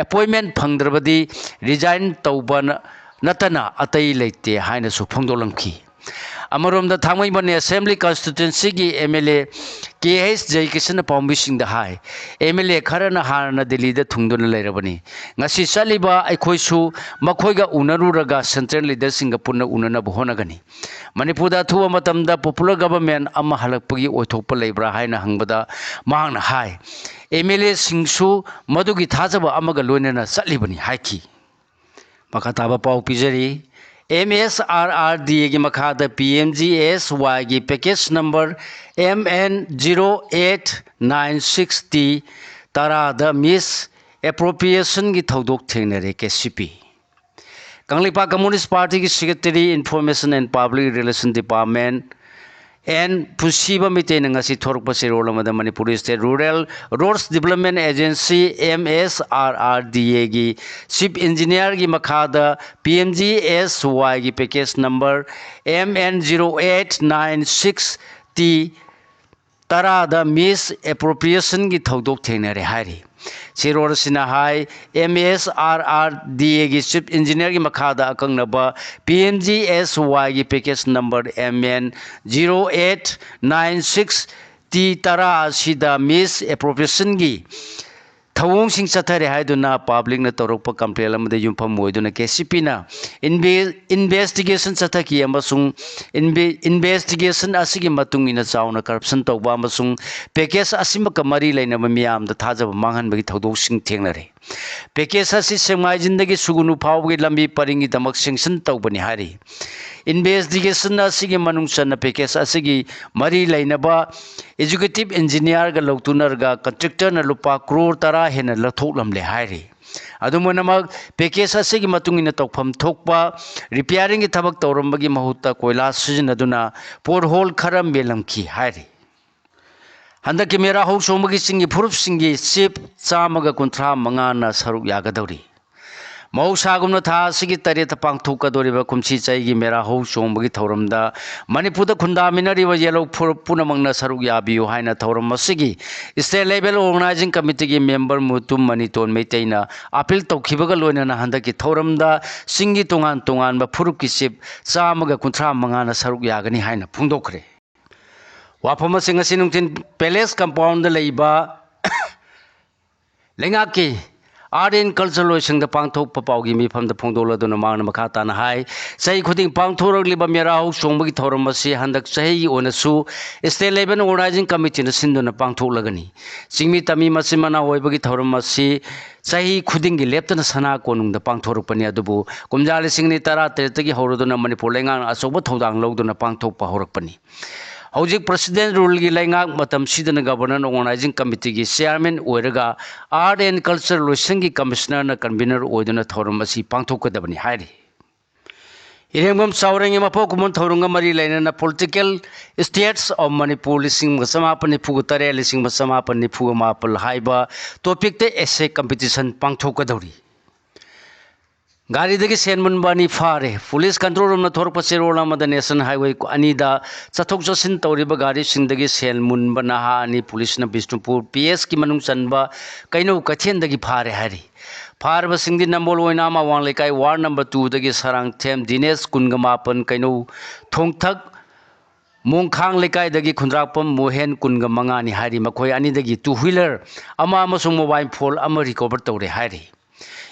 appointment ꯐꯪꯗ꯭ꯔꯕꯗꯤ resign ꯇꯧꯕ ꯅ-, ꯅꯠꯇꯅ ꯑꯇꯩ ꯂꯩꯇꯦ ꯍꯥꯏꯅꯁꯨ ꯐꯣꯡꯗꯣꯛꯂꯝꯈꯤ꯫ ꯑꯃꯔꯣꯝꯗ ꯊꯥꯡꯃꯩꯕꯟ Assembly Constituencyꯒꯤ MLA ꯀꯦ ꯑꯩꯆ ꯖꯌꯀꯤꯁꯟꯅ ꯄꯥꯎꯃꯤꯁꯤꯡꯗ ꯍꯥꯏ, MLA ꯈꯔꯅ ꯍꯥꯟꯅ ꯗꯤꯜꯂꯤꯗ ꯊꯨꯡꯗꯨꯅ ꯂꯩꯔꯕꯅꯤ꯫ ꯉꯁꯤ ꯆꯠꯂꯤꯕ ꯑꯩꯈꯣꯏꯁꯨ ꯃꯈꯣꯏꯒ ꯎꯅꯔꯨꯔꯒ central leaderꯁꯤꯡꯒ ꯄꯨꯟꯅ ꯎꯅꯅꯕ ꯍꯣꯠꯅꯒꯅꯤ꯫ ꯃꯅꯤꯄꯨꯔꯗ ꯑꯊꯨꯕ ꯃꯇꯝꯗ popular government ꯑꯃ ꯍꯜꯂꯛꯄꯒꯤ ꯑꯣꯏꯊꯣꯛꯄ ꯂꯩꯕ꯭ꯔꯥ ꯍꯥꯏꯅ ꯍꯪꯕꯗ ꯃꯍꯥꯛꯅ ꯍꯥꯏ, MLAꯁꯤꯡꯁꯨ ꯃꯗꯨꯒꯤ ꯊꯥꯖꯕ ꯑꯃꯒ ꯂꯣꯏꯅꯅ ꯆꯠꯂꯤꯕꯅꯤ ꯍꯥꯏꯈꯤ꯫ ꯃꯈꯥ ꯇꯥꯕ ꯄꯥꯎ ꯄꯤꯖꯔꯤ꯫ MSRRDAꯒꯤ ꯃꯈꯥꯗ PMGSYꯒꯤ package number MN zero eight nine six T ꯇꯔꯥꯗ misappropriationꯒꯤ ꯊꯧꯗꯣꯛ ꯊꯦꯡꯅꯔꯦ, KCP꯫ Kangleipak Communist Partyꯒꯤ Secretary, Information and Public Relation Department, N ꯄꯨꯟꯁꯤꯕ ꯃꯩꯇꯩꯅ ꯉꯁꯤ ꯊꯣꯔꯛꯄ ꯆꯦꯔꯣꯜ ꯑꯃꯗ Manipur State Rural Roads Development Agency, MSRRDAꯒꯤ Chief Engineerꯒꯤ ꯃꯈꯥꯗ PMGSYꯒꯤ package number MN zero eight nine six T ꯇꯔꯥꯗ misappropriationꯒꯤ ꯊꯧꯗꯣꯛ ꯊꯦꯡꯅꯔꯦ ꯍꯥꯏꯔꯤ꯫ ꯆꯦꯔꯣꯜ ꯑꯁꯤꯅ ꯍꯥꯏ, MSRRDAꯒꯤ Chief Engineerꯒꯤ ꯃꯈꯥꯗ ꯑꯀꯛꯅꯕ PMGSYꯒꯤ package number MN zero eight nine six T ꯇꯔꯥ ꯑꯁꯤꯗ misappropriationꯒꯤ ꯊꯧꯑꯣꯡꯁꯤꯡ ꯆꯠꯊꯔꯦ ꯍꯥꯏꯗꯨꯅ publicꯅ ꯇꯧꯔꯛꯄ complaint ꯑꯃꯗ ꯌꯨꯝꯐꯝ ꯑꯣꯏꯗꯨꯅ KCPꯅ inve-, investigation ꯆꯠꯊꯈꯤ ꯑꯃꯁꯨꯡ inve-, investigation ꯑꯁꯤꯒꯤ ꯃꯇꯨꯡ ꯏꯟꯅ ꯆꯥꯎꯅ corruption ꯇꯧꯕ ꯑꯃꯁꯨꯡ package ꯑꯁꯤꯃꯛꯀ ꯃꯔꯤ ꯂꯩꯅꯕ ꯃꯤꯌꯥꯝꯗ ꯊꯥꯖꯕ ꯃꯥꯡꯍꯟꯕꯒꯤ ꯊꯧꯗꯣꯛꯁꯤꯡ ꯊꯦꯡꯅꯔꯦ꯫ Package ꯑꯁꯤ ꯁꯦꯛꯃꯥꯏꯖꯤꯟꯗꯒꯤ ꯁꯨꯒꯨꯅꯨ ꯐꯥꯎꯕꯒꯤ ꯂꯝꯕꯤ ꯄꯔꯤꯡꯒꯤꯗꯃꯛ sanction ꯇꯧꯕꯅꯤ ꯍꯥꯏꯔꯤ꯫ Investigation ꯑꯁꯤꯒꯤ ꯃꯅꯨꯡ ꯆꯟꯅ package ꯑꯁꯤꯒꯤ ꯃꯔꯤ ꯂꯩꯅꯕ executive engineerꯒ ꯂꯧꯊꯣꯛꯅꯔꯒ contractorꯅ ꯂꯨꯄꯥ ꯀ꯭ꯔꯣꯔ ꯇꯔꯥ ꯍꯦꯟꯅ ꯂꯧꯊꯣꯛꯂꯝꯂꯦ ꯍꯥꯏꯔꯤ꯫ ꯑꯗꯨꯝ ꯑꯣꯏꯅꯃꯛ, package ꯑꯁꯤꯒꯤ ꯃꯇꯨꯡ ꯏꯟꯅ ꯇꯧꯐꯝ ꯊꯣꯛꯄ repairingꯒꯤ ꯊꯕꯛ ꯇꯧꯔꯝꯕꯒꯤ ꯃꯍꯨꯠꯇ ꯀꯣꯏꯂꯥ ꯁꯤꯖꯤꯟꯅꯗꯨꯅ pothole ꯈꯔ ꯃꯦꯜꯂꯝꯈꯤ ꯍꯥꯏꯔꯤ꯫ ꯍꯟꯗꯛꯀꯤ ꯃꯦꯔꯥ ꯍꯧ ꯆꯣꯡꯕꯒꯤ ꯆꯤꯡꯒꯤ ꯐꯨꯔꯨꯞꯁꯤꯡꯒꯤ ꯆꯤꯞ ꯆꯥꯝꯃꯒ ꯀꯨꯟꯊ꯭ꯔꯥ ꯃꯉꯥꯅ ꯁꯔꯨꯛ ꯌꯥꯒꯗꯧꯔꯤ꯫ ꯃꯍꯧꯁꯥꯒꯨꯝꯅ ꯊꯥ ꯑꯁꯤꯒꯤ ꯇꯔꯦꯠꯇ ꯄꯥꯡꯊꯣꯛꯀꯗꯧꯔꯤꯕ ꯀꯨꯝꯁꯤ ꯆꯍꯤꯒꯤ ꯃꯦꯔꯥ ꯍꯧ ꯆꯣꯡꯕꯒꯤ ꯊꯧꯔꯝꯗ ꯃꯅꯤꯄꯨꯔꯗ ꯈꯨꯟꯗꯥꯃꯤꯟꯅꯔꯤꯕ ꯌꯦꯜꯍꯧ ꯐꯨꯔꯨꯞ ꯄꯨꯝꯅꯃꯛꯅ ꯁꯔꯨꯛ ꯌꯥꯕꯤꯌꯨ ꯍꯥꯏꯅ ꯊꯧꯔꯝ ꯑꯁꯤꯒꯤ State Level Organizing Committeeꯒꯤ member Mutum ꯃꯅꯤꯇꯣꯟ ꯃꯩꯇꯩꯅ appeal ꯇꯧꯈꯤꯕꯒ ꯂꯣꯏꯅꯅ ꯍꯟꯗꯛꯀꯤ ꯊꯧꯔꯝꯗ ꯆꯤꯡꯒꯤ ꯇꯣꯉꯥꯟ ꯇꯣꯉꯥꯟꯕ ꯐꯨꯔꯨꯞꯀꯤ ꯆꯤꯞ ꯆꯥꯝꯃꯒ ꯀꯨꯟꯊ꯭ꯔꯥ ꯃꯉꯥꯅ ꯁꯔꯨꯛ ꯌꯥꯒꯅꯤ ꯍꯥꯏꯅ ꯐꯣꯡꯗꯣꯛꯈ꯭ꯔꯦ꯫ ꯋꯥꯐꯝ ꯑꯁꯤ ꯉꯁꯤ ꯅꯨꯡꯊꯤꯜ Palace Compoundꯗ ꯂꯩꯕ ꯂꯩꯉꯥꯛꯀꯤ Art and Culture ꯂꯣꯏꯁꯪꯗ ꯄꯥꯡꯊꯣꯛꯄ ꯄꯥꯎꯒꯤ ꯃꯤꯐꯝꯗ ꯐꯣꯡꯗꯣꯛꯂꯗꯨꯅ ꯃꯍꯥꯛꯅ ꯃꯈꯥ ꯇꯥꯅ ꯍꯥꯏ, ꯆꯍꯤ ꯈꯨꯗꯤꯡ ꯄꯥꯡꯊꯣꯔꯛꯂꯤꯕ ꯃꯦꯔꯥ ꯍꯧ ꯆꯣꯡꯕꯒꯤ ꯊꯧꯔꯝ ꯑꯁꯤ ꯍꯟꯗꯛ ꯆꯍꯤꯒꯤ ꯑꯣꯏꯅꯁꯨ State Level Organizing Committeeꯅ ꯁꯤꯟꯗꯨꯅ ꯄꯥꯡꯊꯣꯛꯂꯒꯅꯤ꯫ ꯆꯤꯡꯃꯤ ꯇꯝꯃꯤ ꯃꯆꯤꯟ ꯃꯅꯥꯎ ꯑꯣꯏꯕꯒꯤ ꯊꯧꯔꯝ ꯑꯁꯤ ꯆꯍꯤ ꯈꯨꯗꯤꯡꯒꯤ ꯂꯦꯞꯇꯅ ꯁꯅꯥ ꯀꯣꯅꯨꯡꯗ ꯄꯥꯡꯊꯣꯔꯛꯄꯅꯤ, ꯑꯗꯨꯕꯨ ꯀꯨꯝꯖꯥ ꯂꯤꯁꯤꯡ ꯑꯅꯤ ꯇꯔꯥ ꯇꯔꯦꯠꯇꯒꯤ ꯍꯧꯔꯗꯨꯅ ꯃꯅꯤꯄꯨꯔ ꯂꯩꯉꯥꯛꯅ ꯑꯆꯧꯕ ꯊꯧꯗꯥꯡ ꯂꯧꯗꯨꯅ ꯄꯥꯡꯊꯣꯛꯄ ꯍꯧꯔꯛꯄꯅꯤ꯫ ꯍꯧꯖꯤꯛ President Ruleꯒꯤ ꯂꯩꯉꯥꯛ ꯃꯇꯝꯁꯤꯗꯅ Governor Organizing Committeeꯒꯤ Chairman ꯑꯣꯏꯔꯒ Art and Culture ꯂꯣꯏꯁꯪꯒꯤ Commissionerꯅ convener ꯑꯣꯏꯗꯨꯅ ꯊꯧꯔꯝ ꯑꯁꯤ ꯄꯥꯡꯊꯣꯛꯀꯗꯕꯅꯤ ꯍꯥꯏꯔꯤ꯫ ꯏꯔꯦꯡꯕꯝ ꯆꯥꯎꯔꯦꯡꯒꯤ ꯃꯄꯣꯛ ꯀꯨꯝꯑꯣꯟ ꯊꯧꯔꯝꯒ ꯃꯔꯤ ꯂꯩꯅꯅ Political Status of Manipur ꯂꯤꯁꯤꯡ ꯑꯃꯒ ꯆꯃꯥꯄꯟ ꯅꯤꯐꯨꯒ ꯇꯔꯦꯠ, ꯂꯤꯁꯤꯡ ꯑꯃꯒ ꯆꯃꯥꯄꯟ ꯅꯤꯐꯨꯒ ꯃꯥꯄꯜ ꯍꯥꯏꯕ topicꯇ essay competition ꯄꯥꯡꯊꯣꯛꯀꯗꯧꯔꯤ꯫ ꯒꯥꯔꯤꯗꯒꯤ ꯁꯦꯟ ꯃꯨꯟꯕ ꯑꯅꯤ ꯐꯥꯔꯦ꯫ Police Control Roomꯅ ꯊꯣꯔꯛꯄ ꯆꯦꯔꯣꯜ ꯑꯃꯗ National Highway ꯑꯅꯤꯗ ꯆꯠꯊꯣꯛ ꯆꯠꯁꯤꯟ ꯇꯧꯔꯤꯕ ꯒꯥꯔꯤꯁꯤꯡꯗꯒꯤ ꯁꯦꯟ ꯃꯨꯟꯕ ꯅꯍꯥ ꯑꯅꯤ ꯄꯨꯂꯤꯁꯅ ꯕꯤꯁꯅꯨꯄꯨꯔ P Sꯀꯤ ꯃꯅꯨꯡ ꯆꯟꯕ ꯀꯩꯅꯧ ꯀꯩꯊꯦꯜꯗꯒꯤ ꯐꯥꯔꯦ ꯍꯥꯏꯔꯤ꯫ ꯐꯥꯔꯕꯁꯤꯡꯗꯤ ꯅꯝꯕꯣꯜ ꯑꯣꯏꯅꯥꯝ ꯑꯋꯥꯡ ꯂꯩꯀꯥꯏ ward number twoꯗꯒꯤ ꯁꯔꯥꯡꯊꯦꯝ ꯗꯤꯅꯦꯁ ꯀꯨꯟꯒ ꯃꯥꯄꯟ, ꯀꯩꯅꯧ ꯊꯣꯡꯊꯛ ꯃꯣꯡꯈꯥꯡ ꯂꯩꯀꯥꯏꯗꯒꯤ ꯈꯨꯟꯗ꯭ꯔꯥꯛꯄꯝ ꯃꯣꯍꯦꯟ ꯀꯨꯟꯒ ꯃꯉꯥꯅꯤ ꯍꯥꯏꯔꯤ꯫ ꯃꯈꯣꯏ ꯑꯅꯤꯗꯒꯤ two wheeler ꯑꯃ ꯑꯃꯁꯨꯡ mobile phone ꯑꯃ recover ꯇꯧꯔꯦ ꯍꯥꯏꯔꯤ꯫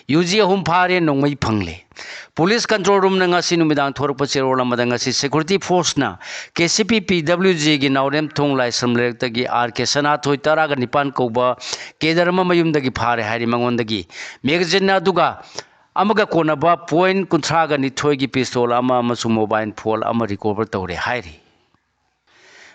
UG ꯑꯍꯨꯝ ꯐꯥꯔꯦ, ꯅꯣꯡꯃꯩ ꯐꯪꯂꯦ꯫ Police Control Roomꯅ ꯉꯁꯤ ꯅꯨꯃꯤꯗꯥꯡ ꯊꯣꯔꯛꯄ ꯆꯦꯔꯣꯜ ꯑꯃꯗ ꯉꯁꯤ security forceꯅ KCP PWGꯒꯤ ꯅꯥꯎꯔꯦꯝꯊꯣꯡ ꯂꯥꯏꯁ꯭ꯔꯝ ꯂꯩꯔꯛꯇꯒꯤ R K ꯁꯅꯥꯊꯣꯏ ꯇꯔꯥꯒ ꯅꯤꯄꯥꯟ ꯀꯧꯕ cadre ꯑꯃ ꯃꯌꯨꯝꯗꯒꯤ ꯐꯥꯔꯦ ꯍꯥꯏꯔꯤ꯫ ꯃꯉꯣꯟꯗꯒꯤ magazine ꯑꯗꯨꯒ ꯑꯃꯒ ꯀꯣꯟꯅꯕ point ꯀꯨꯟꯊ꯭ꯔꯥꯒ ꯅꯤꯊꯣꯏꯒꯤ pistol ꯑꯃ ꯑꯃꯁꯨꯡ mobile phone ꯑꯃ recover ꯇꯧꯔꯦ ꯍꯥꯏꯔꯤ꯫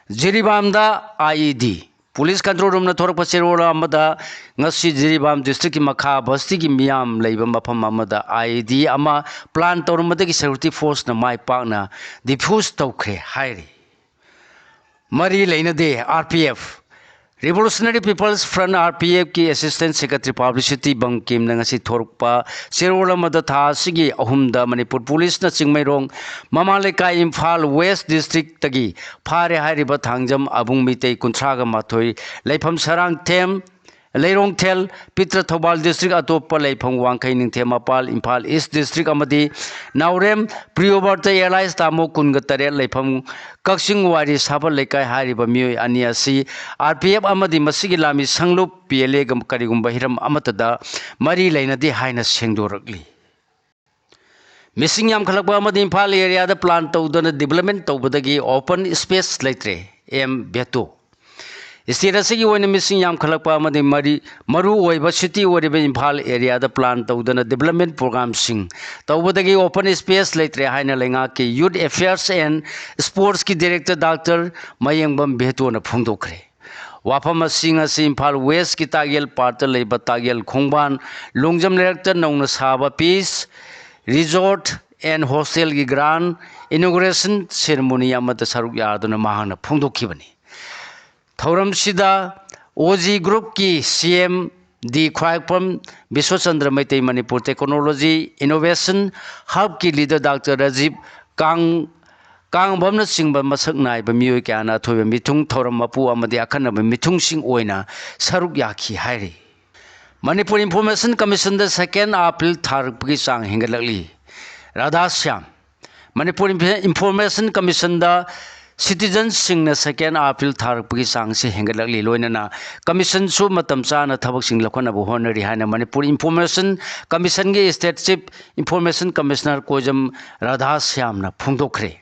ꯖꯤꯔꯤꯕꯥꯝꯗ IED꯫ Police Control Roomꯅ ꯊꯣꯔꯛꯄ ꯆꯦꯔꯣꯜ ꯑꯃꯗ ꯉꯁꯤ ꯖꯤꯔꯤꯕꯥꯝ districtꯀꯤ ꯃꯈꯥ ꯕꯁꯇꯤꯒꯤ ꯃꯤꯌꯥꯝ ꯂꯩꯕ ꯃꯐꯝ ꯑꯃꯗ IED ꯑꯃ plan ꯇꯧꯔꯝꯕꯗꯒꯤ security forceꯅ ꯃꯥꯏ ꯄꯥꯛꯅ defuse ꯇꯧꯈ꯭ꯔꯦ ꯍꯥꯏꯔꯤ꯫ ꯃꯔꯤ ꯂꯩꯅꯗꯦ꯫ RPF Revolutionary People's Front, R P F ꯀꯤ Assistant Secretary Publicity ꯕꯪꯀꯤꯝꯅ ꯉꯁꯤ ꯊꯣꯔꯛꯄ ꯆꯦꯔꯣꯜ ꯑꯃꯗ ꯊꯥ ꯑꯁꯤꯒꯤ ꯑꯍꯨꯝꯗ ꯃꯅꯤꯄꯨꯔ ꯄꯨꯂꯤꯁꯅ ꯆꯤꯡꯃꯩꯔꯣꯡ, ꯃꯃꯥ ꯂꯩꯀꯥꯏ, ꯏꯝꯐꯥꯜ West District ꯇꯒꯤ ꯐꯥꯔꯦ ꯍꯥꯏꯔꯤꯕ ꯊꯥꯡꯖꯝ ꯑꯕꯨꯡ ꯃꯤꯇꯩ ꯀꯨꯟꯊ꯭ꯔꯥꯒ ꯃꯥꯊꯣꯏ, ꯂꯩꯐꯝ ꯁꯔꯥꯡꯊꯦꯝ, ꯂꯩꯔꯣꯡꯊꯦꯜ, ꯄꯤꯇ꯭ꯔ ꯊꯧꯕꯥꯜ District, ꯑꯇꯣꯞꯄ ꯂꯩꯐꯝ ꯋꯥꯡꯈꯩ, ꯅꯤꯡꯊꯦꯝ ꯃꯄꯥꯜ, ꯏꯝꯐꯥꯜ East District ꯑꯃꯗꯤ ꯅꯥꯎꯔꯦꯝ ꯄ꯭ꯔꯤꯌꯣꯕꯔꯇ ꯑꯦꯂꯥꯏꯁ ꯇꯥꯃꯣ ꯀꯨꯟꯒ ꯇꯔꯦꯠ, ꯂꯩꯐꯝ ꯀꯛꯆꯤꯡ ꯋꯥꯏꯔꯤ ꯁꯥꯕ ꯂꯩꯀꯥꯏ ꯍꯥꯏꯔꯤꯕ ꯃꯤꯑꯣꯏ ꯑꯅꯤ ꯑꯁꯤ R P F ꯑꯃꯗꯤ ꯃꯁꯤꯒꯤ ꯂꯥꯟꯃꯤ ꯁꯪꯂꯨꯞ P L A ꯒ ꯀꯔꯤꯒꯨꯝꯕ ꯍꯤꯔꯝ ꯑꯃꯠꯇꯗ ꯃꯔꯤ ꯂꯩꯅꯗꯦ ꯍꯥꯏꯅ ꯁꯦꯡꯗꯣꯔꯛꯂꯤ꯫ ꯃꯤꯁꯤꯡ ꯌꯥꯝꯈꯠꯂꯛꯄ ꯑꯃꯗꯤ ꯏꯝꯐꯥꯜ area ꯗ plan ꯇꯧꯗꯅ development ꯇꯧꯕꯗꯒꯤ open space ꯂꯩꯇ꯭ꯔꯦ, M ꯚꯦꯇꯣ꯫ State ꯑꯁꯤꯒꯤ ꯑꯣꯏꯅ ꯃꯤꯁꯤꯡ ꯌꯥꯝꯈꯠꯂꯛꯄ ꯑꯃꯗꯤ ꯃꯔꯤ, ꯃꯔꯨ ꯑꯣꯏꯕ city ꯑꯣꯏꯔꯤꯕ ꯏꯝꯐꯥꯜ area ꯗ plan ꯇꯧꯗꯅ development program ꯁꯤꯡ ꯇꯧꯕꯗꯒꯤ open space ꯂꯩꯇ꯭ꯔꯦ ꯍꯥꯏꯅ ꯂꯩꯉꯥꯛꯀꯤ Youth Affairs and Sports ꯀꯤ Director Doctor ꯃꯌꯦꯡꯕꯝ ꯚꯦꯇꯣꯅ ꯐꯣꯡꯗꯣꯛꯈ꯭ꯔꯦ꯫ ꯋꯥꯐꯝ ꯑꯁꯤ ꯉꯁꯤ ꯏꯝꯐꯥꯜ West ꯀꯤ ꯇꯥꯛꯌꯦꯜ ꯄꯥꯠꯇ ꯂꯩꯕ ꯇꯥꯛꯌꯦꯜ ꯈꯣꯡꯕꯥꯟ ꯂꯣꯡꯖꯝ ꯂꯩꯔꯛꯇ ꯅꯧꯅ ꯁꯥꯕ Peace Resort and Hostel ꯒꯤ grand inauguration ceremony ꯑꯃꯗ ꯁꯔꯨꯛ ꯌꯥꯗꯨꯅ ꯃꯍꯥꯛꯅ ꯐꯣꯡꯗꯣꯛꯈꯤꯕꯅꯤ꯫ ꯊꯧꯔꯝꯁꯤꯗ O G Group ꯀꯤ C M D ꯈ꯭ꯋꯥꯏꯔꯥꯛꯄꯝ ꯕꯤꯁ꯭ꯋꯆꯟꯗ꯭ꯔ Meitei, Manipur Technology Innovation Hub ꯀꯤ leader Doctor ꯔꯥꯖꯤꯕ ꯀꯥꯡ-, ꯀꯥꯡꯕꯝꯅꯆꯤꯡꯕ ꯃꯁꯛ ꯅꯥꯏꯕ ꯃꯤꯑꯣꯏ ꯀꯌꯥꯅ ꯑꯊꯣꯏꯕ ꯃꯤꯊꯨꯡ, ꯊꯧꯔꯝ ꯃꯄꯨ ꯑꯃꯗꯤ ꯑꯈꯟꯅꯕ ꯃꯤꯊꯨꯡꯁꯤꯡ ꯑꯣꯏꯅ ꯁꯔꯨꯛ ꯌꯥꯈꯤ ꯍꯥꯏꯔꯤ꯫ ꯃꯅꯤꯄꯨꯔ Information Commission ꯗ second appeal ꯊꯥꯔꯛꯄꯒꯤ ꯆꯥꯡ ꯍꯦꯟꯒꯠꯂꯛꯂꯤ꯫ ꯔꯥꯙꯥꯁ꯭ꯌꯥꯝ꯫ ꯃꯅꯤꯄꯨꯔ Inf-, Information Commission ꯗ citizen ꯁꯤꯡꯅ second appeal ꯊꯥꯔꯛꯄꯒꯤ ꯆꯥꯡꯁꯤ ꯍꯦꯟꯒꯠꯂꯛꯂꯤ꯫ ꯂꯣꯏꯅꯅ commission ꯁꯨ ꯃꯇꯝ ꯆꯥꯅ ꯊꯕꯛꯁꯤꯡ ꯂꯧꯈꯠꯅꯕ ꯍꯣꯠꯅꯔꯤ ꯍꯥꯏꯅ ꯃꯅꯤꯄꯨꯔ Information Commission ꯒꯤ State Chief Information Commissioner ꯀꯣꯏꯖꯝ ꯔꯥꯙꯥꯁ꯭ꯌꯥꯝꯅ ꯐꯣꯡꯗꯣꯛꯈ꯭ꯔꯦ꯫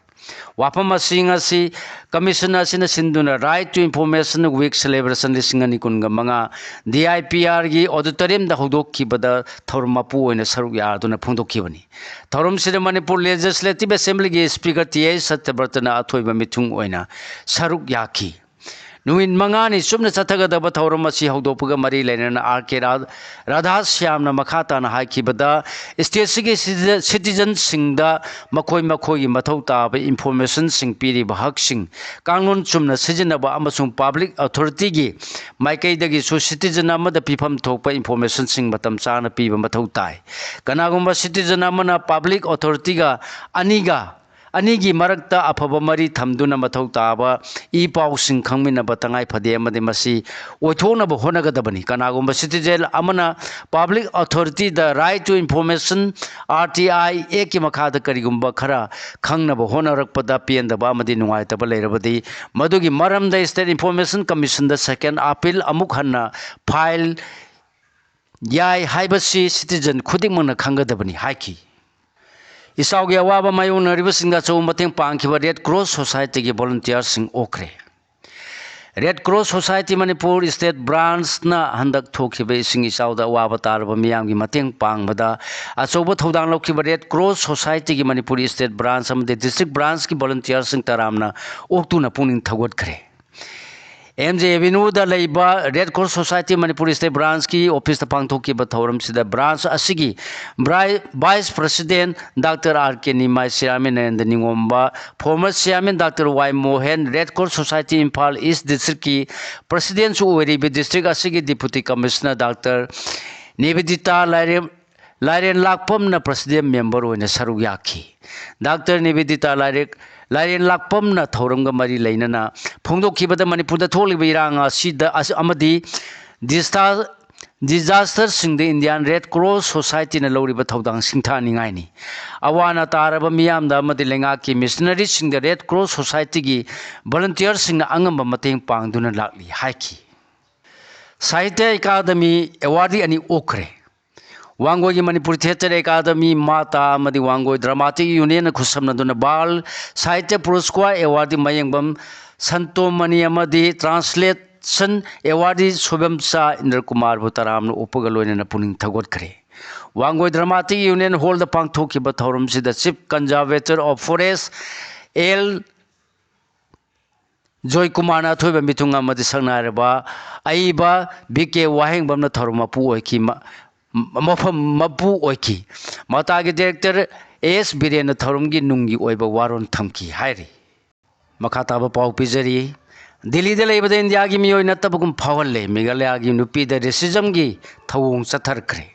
ꯋꯥꯐꯝ ꯑꯁꯤ ꯉꯁꯤ commission ꯑꯁꯤꯅ ꯁꯤꯟꯗꯨꯅ Right to Information Week Celebration ꯂꯤꯁꯤꯡ ꯑꯅꯤ ꯀꯨꯟꯒ ꯃꯉꯥ D I P R ꯒꯤ auditorium ꯗ ꯍꯧꯗꯣꯛꯈꯤꯕꯗ ꯊꯧꯔꯝ ꯃꯄꯨ ꯑꯣꯏꯅ ꯁꯔꯨꯛ ꯌꯥꯗꯨꯅ ꯐꯣꯡꯗꯣꯛꯈꯤꯕꯅꯤ꯫ ꯊꯧꯔꯝꯁꯤꯗ ꯃꯅꯤꯄꯨꯔ Legislative Assembly ꯒꯤ Speaker T H ꯁꯇ꯭ꯌꯕ꯭ꯔꯇꯅ ꯑꯊꯣꯏꯕ ꯃꯤꯊꯨꯡ ꯑꯣꯏꯅ ꯁꯔꯨꯛ ꯌꯥꯈꯤ꯫ ꯅꯨꯃꯤꯠ ꯃꯉꯥꯅꯤ ꯆꯨꯞꯅ ꯆꯠꯊꯒꯗꯕ ꯊꯧꯔꯝ ꯑꯁꯤ ꯍꯧꯗꯣꯛꯄꯒ ꯃꯔꯤ ꯂꯩꯅꯅ ꯑꯥꯔ ꯀꯦ ꯔꯥ-, ꯔꯥꯙꯥꯁ꯭ꯌꯥꯝꯅ ꯃꯈꯥ ꯇꯥꯅ ꯍꯥꯏꯈꯤꯕꯗ, ꯁ꯭ꯇꯦꯠꯁꯤꯒꯤ ꯁꯤꯇꯤ-, ꯁꯤꯇꯤꯖꯟꯁꯤꯡꯗ ꯃꯈꯣꯏ ꯃꯈꯣꯏꯒꯤ ꯃꯊꯧ ꯇꯥꯕ ꯏꯟꯐꯣꯔꯃꯦꯁꯟꯁꯤꯡ ꯄꯤꯔꯤꯕ ꯍꯛꯁꯤꯡ ꯀꯥꯡꯂꯣꯟ ꯆꯨꯝꯅ ꯁꯤꯖꯤꯟꯅꯕ ꯑꯃꯁꯨꯡ ꯄꯕ꯭ꯂꯤꯛ ꯑꯣꯊꯣꯔꯤꯇꯤꯒꯤ ꯃꯥꯏꯀꯩꯗꯒꯤꯁꯨ ꯁꯤꯇꯤꯖꯟ ꯑꯃꯗ ꯄꯤꯐꯝ ꯊꯣꯛꯄ ꯏꯟꯐꯣꯔꯃꯦꯁꯟꯁꯤꯡ ꯃꯇꯝ ꯆꯥꯅ ꯄꯤꯕ ꯃꯊꯧ ꯇꯥꯏ꯫ ꯀꯅꯥꯒꯨꯝꯕ ꯁꯤꯇꯤꯖꯟ ꯑꯃꯅ ꯄꯕ꯭ꯂꯤꯛ ꯑꯣꯊꯣꯔꯤꯇꯤꯒ ꯑꯅꯤꯒ ꯑꯅꯤꯒꯤ ꯃꯔꯛꯇ ꯑꯐꯕ ꯃꯔꯤ ꯊꯝꯗꯨꯅ ꯃꯊꯧ ꯇꯥꯕ ꯏ ꯄꯥꯎꯁꯤꯡ ꯈꯪꯃꯤꯟꯅꯕ ꯇꯉꯥꯏ ꯐꯗꯦ ꯑꯃꯗꯤ ꯃꯁꯤ ꯑꯣꯏꯊꯣꯛꯅꯕ ꯍꯣꯠꯅꯒꯗꯕꯅꯤ꯫ ꯀꯅꯥꯒꯨꯝꯕ ꯁꯤꯇꯤꯖꯦꯟ ꯑꯃꯅ ꯄꯕ꯭ꯂꯤꯛ ꯑꯣꯊꯣꯔꯤꯇꯤꯗ right to information, R T I ꯑꯦꯛꯀꯤ ꯃꯈꯥꯗ ꯀꯔꯤꯒꯨꯝꯕ ꯈꯔ ꯈꯪꯅꯕ ꯍꯣꯠꯅꯔꯛꯄꯗ ꯄꯦꯟꯗꯕ ꯑꯃꯗꯤ ꯅꯨꯡꯉꯥꯏꯇꯕ ꯂꯩꯔꯕꯗꯤ, ꯃꯗꯨꯒꯤ ꯃꯔꯝꯗ ꯁ꯭ꯇꯦꯠ ꯏꯟꯐꯣꯔꯃꯦꯁꯟ ꯀꯃꯤꯁꯟꯗ ꯁꯦꯀꯦꯟ ꯑꯄꯤꯜ ꯑꯃꯨꯛ ꯍꯟꯅ ꯐꯥꯏꯜ ꯌꯥꯏ ꯍꯥꯏꯕꯁꯤ ꯁꯤꯇꯤꯖꯟ ꯈꯨꯗꯤꯡꯃꯛꯅ ꯈꯪꯒꯗꯕꯅꯤ ꯍꯥꯏꯈꯤ꯫ ꯏꯆꯥꯎꯒꯤ ꯑꯋꯥꯕ ꯃꯥꯌꯣꯛꯅꯔꯤꯕꯁꯤꯡꯗ ꯑꯆꯧꯕ ꯃꯇꯦꯡ ꯄꯥꯡꯈꯤꯕ ꯔꯦꯗ ꯀ꯭ꯔꯣꯁ ꯁꯣꯁꯥꯏꯇꯤꯒꯤ ꯚꯣꯂꯨꯟꯇꯤꯌꯔꯁꯤꯡ ꯑꯣꯛꯈ꯭ꯔꯦ꯫ Red cross society Manipur state ꯕ꯭ꯔꯥꯟꯁꯅ ꯍꯟꯗꯛ ꯊꯣꯛꯈꯤꯕ ꯏꯁꯤꯡ ꯏꯆꯥꯎꯗ ꯑꯋꯥꯕ ꯇꯥꯔꯕ ꯃꯤꯌꯥꯝꯒꯤ ꯃꯇꯦꯡ ꯄꯥꯡꯕꯗ ꯑꯆꯧꯕ ꯊꯧꯗꯥꯡ ꯂꯧꯈꯤꯕ ꯔꯦꯗ ꯀ꯭ꯔꯣꯁ ꯁꯣꯁꯥꯏꯇꯤꯒꯤ ꯃꯅꯤꯄꯨꯔ ꯁ꯭ꯇꯦꯠ ꯕ꯭ꯔꯥꯟꯁ ꯑꯃꯗꯤ ꯗꯤꯁꯇ꯭ꯔꯤꯛ ꯕ꯭ꯔꯥꯟꯁꯀꯤ ꯚꯣꯂꯨꯟꯇꯤꯌꯔꯁꯤꯡ ꯇꯔꯥꯝꯅ ꯑꯣꯛꯇꯨꯅ ꯄꯨꯛꯅꯤꯡ ꯊꯧꯒꯠꯈ꯭ꯔꯦ꯫ ꯑꯦꯝ ꯖꯦ ꯑꯦꯚꯦꯅ꯭ꯌꯨꯗ ꯂꯩꯕ red cross society Manipur state ꯕ꯭ꯔꯥꯟꯁꯀꯤ ꯑꯣꯐꯤꯁꯇ ꯄꯥꯡꯊꯣꯛꯈꯤꯕ ꯊꯧꯔꯝꯁꯤꯗ ꯕ꯭ꯔꯥꯟꯁ ꯑꯁꯤꯒꯤ ꯕ꯭ꯔꯥꯏ-, vice president doctor R K Nimai, chairman Narendra Ningomba, former chairman doctor Y Mohen, red cross society Imphal east ꯗꯤꯁꯇ꯭ꯔꯤꯛꯀꯤ ꯄ꯭ꯔꯁꯤꯗꯦꯟꯁꯨ ꯑꯣꯏꯔꯤꯕ ꯗꯤꯁꯇ꯭ꯔꯤꯛ ꯑꯁꯤꯒꯤ ꯗꯤꯄꯨꯇꯤ ꯀꯃꯤꯁꯅꯔ ꯗꯥꯛꯇꯔ ꯅꯤꯕꯦꯗꯤꯇꯥ ꯂꯥꯏꯔꯦꯝ-, ꯂꯥꯏꯔꯦꯟ ꯂꯥꯛꯄꯝꯅ ꯄ꯭ꯔꯁꯤꯗꯦꯟ ꯃꯦꯝꯕꯔ ꯑꯣꯏꯅ ꯁꯔꯨꯛ ꯌꯥꯈꯤ꯫ ꯗꯥꯛꯇꯔ ꯅꯤꯕꯦꯗꯤꯇꯥ ꯂꯥꯏꯔꯦꯛ-, ꯂꯥꯏꯔꯦꯟ ꯂꯥꯛꯄꯝꯅ ꯊꯧꯔꯝꯒ ꯃꯔꯤ ꯂꯩꯅꯅ ꯐꯣꯡꯗꯣꯛꯈꯤꯕꯗ, ꯃꯅꯤꯄꯨꯔꯗ ꯊꯣꯛꯂꯤꯕ ꯏꯔꯥꯡ ꯑꯁꯤꯗ ꯑꯁ-, ꯑꯃꯗꯤ ꯗꯤꯁꯇꯥ-, ꯗꯤꯖꯥꯁꯇꯔꯁꯤꯡꯗ ꯏꯟꯗꯤꯌꯥꯟ ꯔꯦꯗ ꯀ꯭ꯔꯣꯁ ꯁꯣꯁꯥꯏꯇꯤꯅ ꯂꯧꯔꯤꯕ ꯊꯧꯗꯥꯡ ꯁꯤꯡꯊꯥꯅꯤꯡꯉꯥꯏꯅꯤ꯫ ꯑꯋꯥ ꯑꯅꯥ ꯇꯥꯔꯕ ꯃꯤꯌꯥꯝꯗ ꯑꯃꯗꯤ ꯂꯩꯉꯥꯛꯀꯤ ꯃꯤꯁꯅꯔꯤꯁꯤꯡꯗ ꯔꯦꯗ ꯀ꯭ꯔꯣꯁ ꯁꯣꯁꯥꯏꯇꯤꯒꯤ ꯚꯣꯂꯨꯟꯇꯤꯌꯔꯁꯤꯡꯅ ꯑꯉꯝꯕ ꯃꯇꯦꯡ ꯄꯥꯡꯗꯨꯅ ꯂꯥꯛꯂꯤ ꯍꯥꯏꯈꯤ꯫ ꯁꯥꯍꯤꯇ꯭ꯌ ꯑꯦꯀꯥꯗꯃꯤ ꯑꯦꯋꯥꯔꯗꯤ ꯑꯅꯤ ꯑꯣꯛꯈ꯭ꯔꯦ꯫ ꯋꯥꯡꯒꯣꯏꯒꯤ ꯃꯅꯤꯄꯨꯔꯤ ꯊꯤꯌꯦꯇꯔ ꯑꯦꯀꯥꯗꯃꯤ, ꯃꯥꯇꯥ ꯑꯃꯗꯤ ꯋꯥꯡꯒꯣꯏ ꯗ꯭ꯔꯃꯥꯇꯤꯛ ꯌꯨꯅꯤꯌꯟꯅ ꯈꯨꯠꯁꯝꯅꯗꯨꯅ ꯕꯥꯜ ꯁꯥꯍꯤꯇ꯭ꯌ ꯄꯨꯔꯁꯀꯥꯔ ꯑꯦꯋꯥꯔꯗꯤ ꯃꯌꯦꯡꯕꯝ ꯁꯟꯇꯣꯃꯅꯤ ꯑꯃꯗꯤ ꯇ꯭ꯔꯥꯟꯁꯂꯦꯁꯟ ꯑꯦꯋꯥꯔꯗꯤ ꯁꯣꯏꯕꯝꯆꯥ ꯏꯟꯗ꯭ꯔꯀꯨꯃꯥꯔꯕꯨ ꯇꯔꯥꯝꯅ ꯑꯣꯛꯄꯒ ꯂꯣꯏꯅꯅ ꯄꯨꯛꯅꯤꯡ ꯊꯧꯒꯠꯈ꯭ꯔꯦ꯫ ꯋꯥꯡꯒꯣꯏ ꯗ꯭ꯔꯃꯥꯇꯤꯛ ꯌꯨꯅꯤꯌꯟ ꯍꯣꯜꯗ ꯄꯥꯡꯊꯣꯛꯈꯤꯕ ꯊꯧꯔꯝꯁꯤꯗ Chief Conservator of Forest L Joy ꯀꯨꯃꯥꯔꯅ ꯑꯊꯣꯏꯕ ꯃꯤꯊꯨꯡ ꯑꯃꯗꯤ ꯁꯛꯅꯥꯏꯔꯕ ꯑꯏꯕ ꯕꯤ ꯀꯦ ꯋꯥꯍꯦꯡꯕꯝꯅ ꯊꯧꯔꯝ ꯃꯄꯨ ꯑꯣꯏꯈꯤ꯫ ꯃ-, ꯃꯐꯝ ꯃꯄꯨ ꯑꯣꯏꯈꯤ꯫ ꯃꯇꯥꯒꯤ ꯗꯥꯏꯔꯦꯛꯇꯔ ꯑꯦ ꯑꯦꯁ ꯕꯤꯔꯦꯟꯅ ꯊꯧꯔꯝꯒꯤ ꯅꯨꯡꯒꯤ ꯑꯣꯏꯕ ꯋꯥꯔꯣꯜ ꯊꯝꯈꯤ ꯍꯥꯏꯔꯤ꯫ ꯃꯈꯥ ꯇꯥꯕ ꯄꯥꯎ ꯄꯤꯖꯔꯤ꯫ ꯗꯤꯜꯂꯤꯗ ꯂꯩꯕꯗ ꯏꯟꯗꯤꯌꯥꯒꯤ ꯃꯤꯑꯣꯏ ꯅꯠꯇꯕꯒꯨꯝ ꯐꯥꯎꯍꯜꯂꯦ꯫ ꯃꯦꯘꯥꯂꯌꯥꯒꯤ ꯅꯨꯄꯤꯗ ꯔꯦꯁꯤꯖꯝꯒꯤ ꯊꯧꯑꯣꯡ ꯆꯠꯊꯔꯛꯈ꯭ꯔꯦ꯫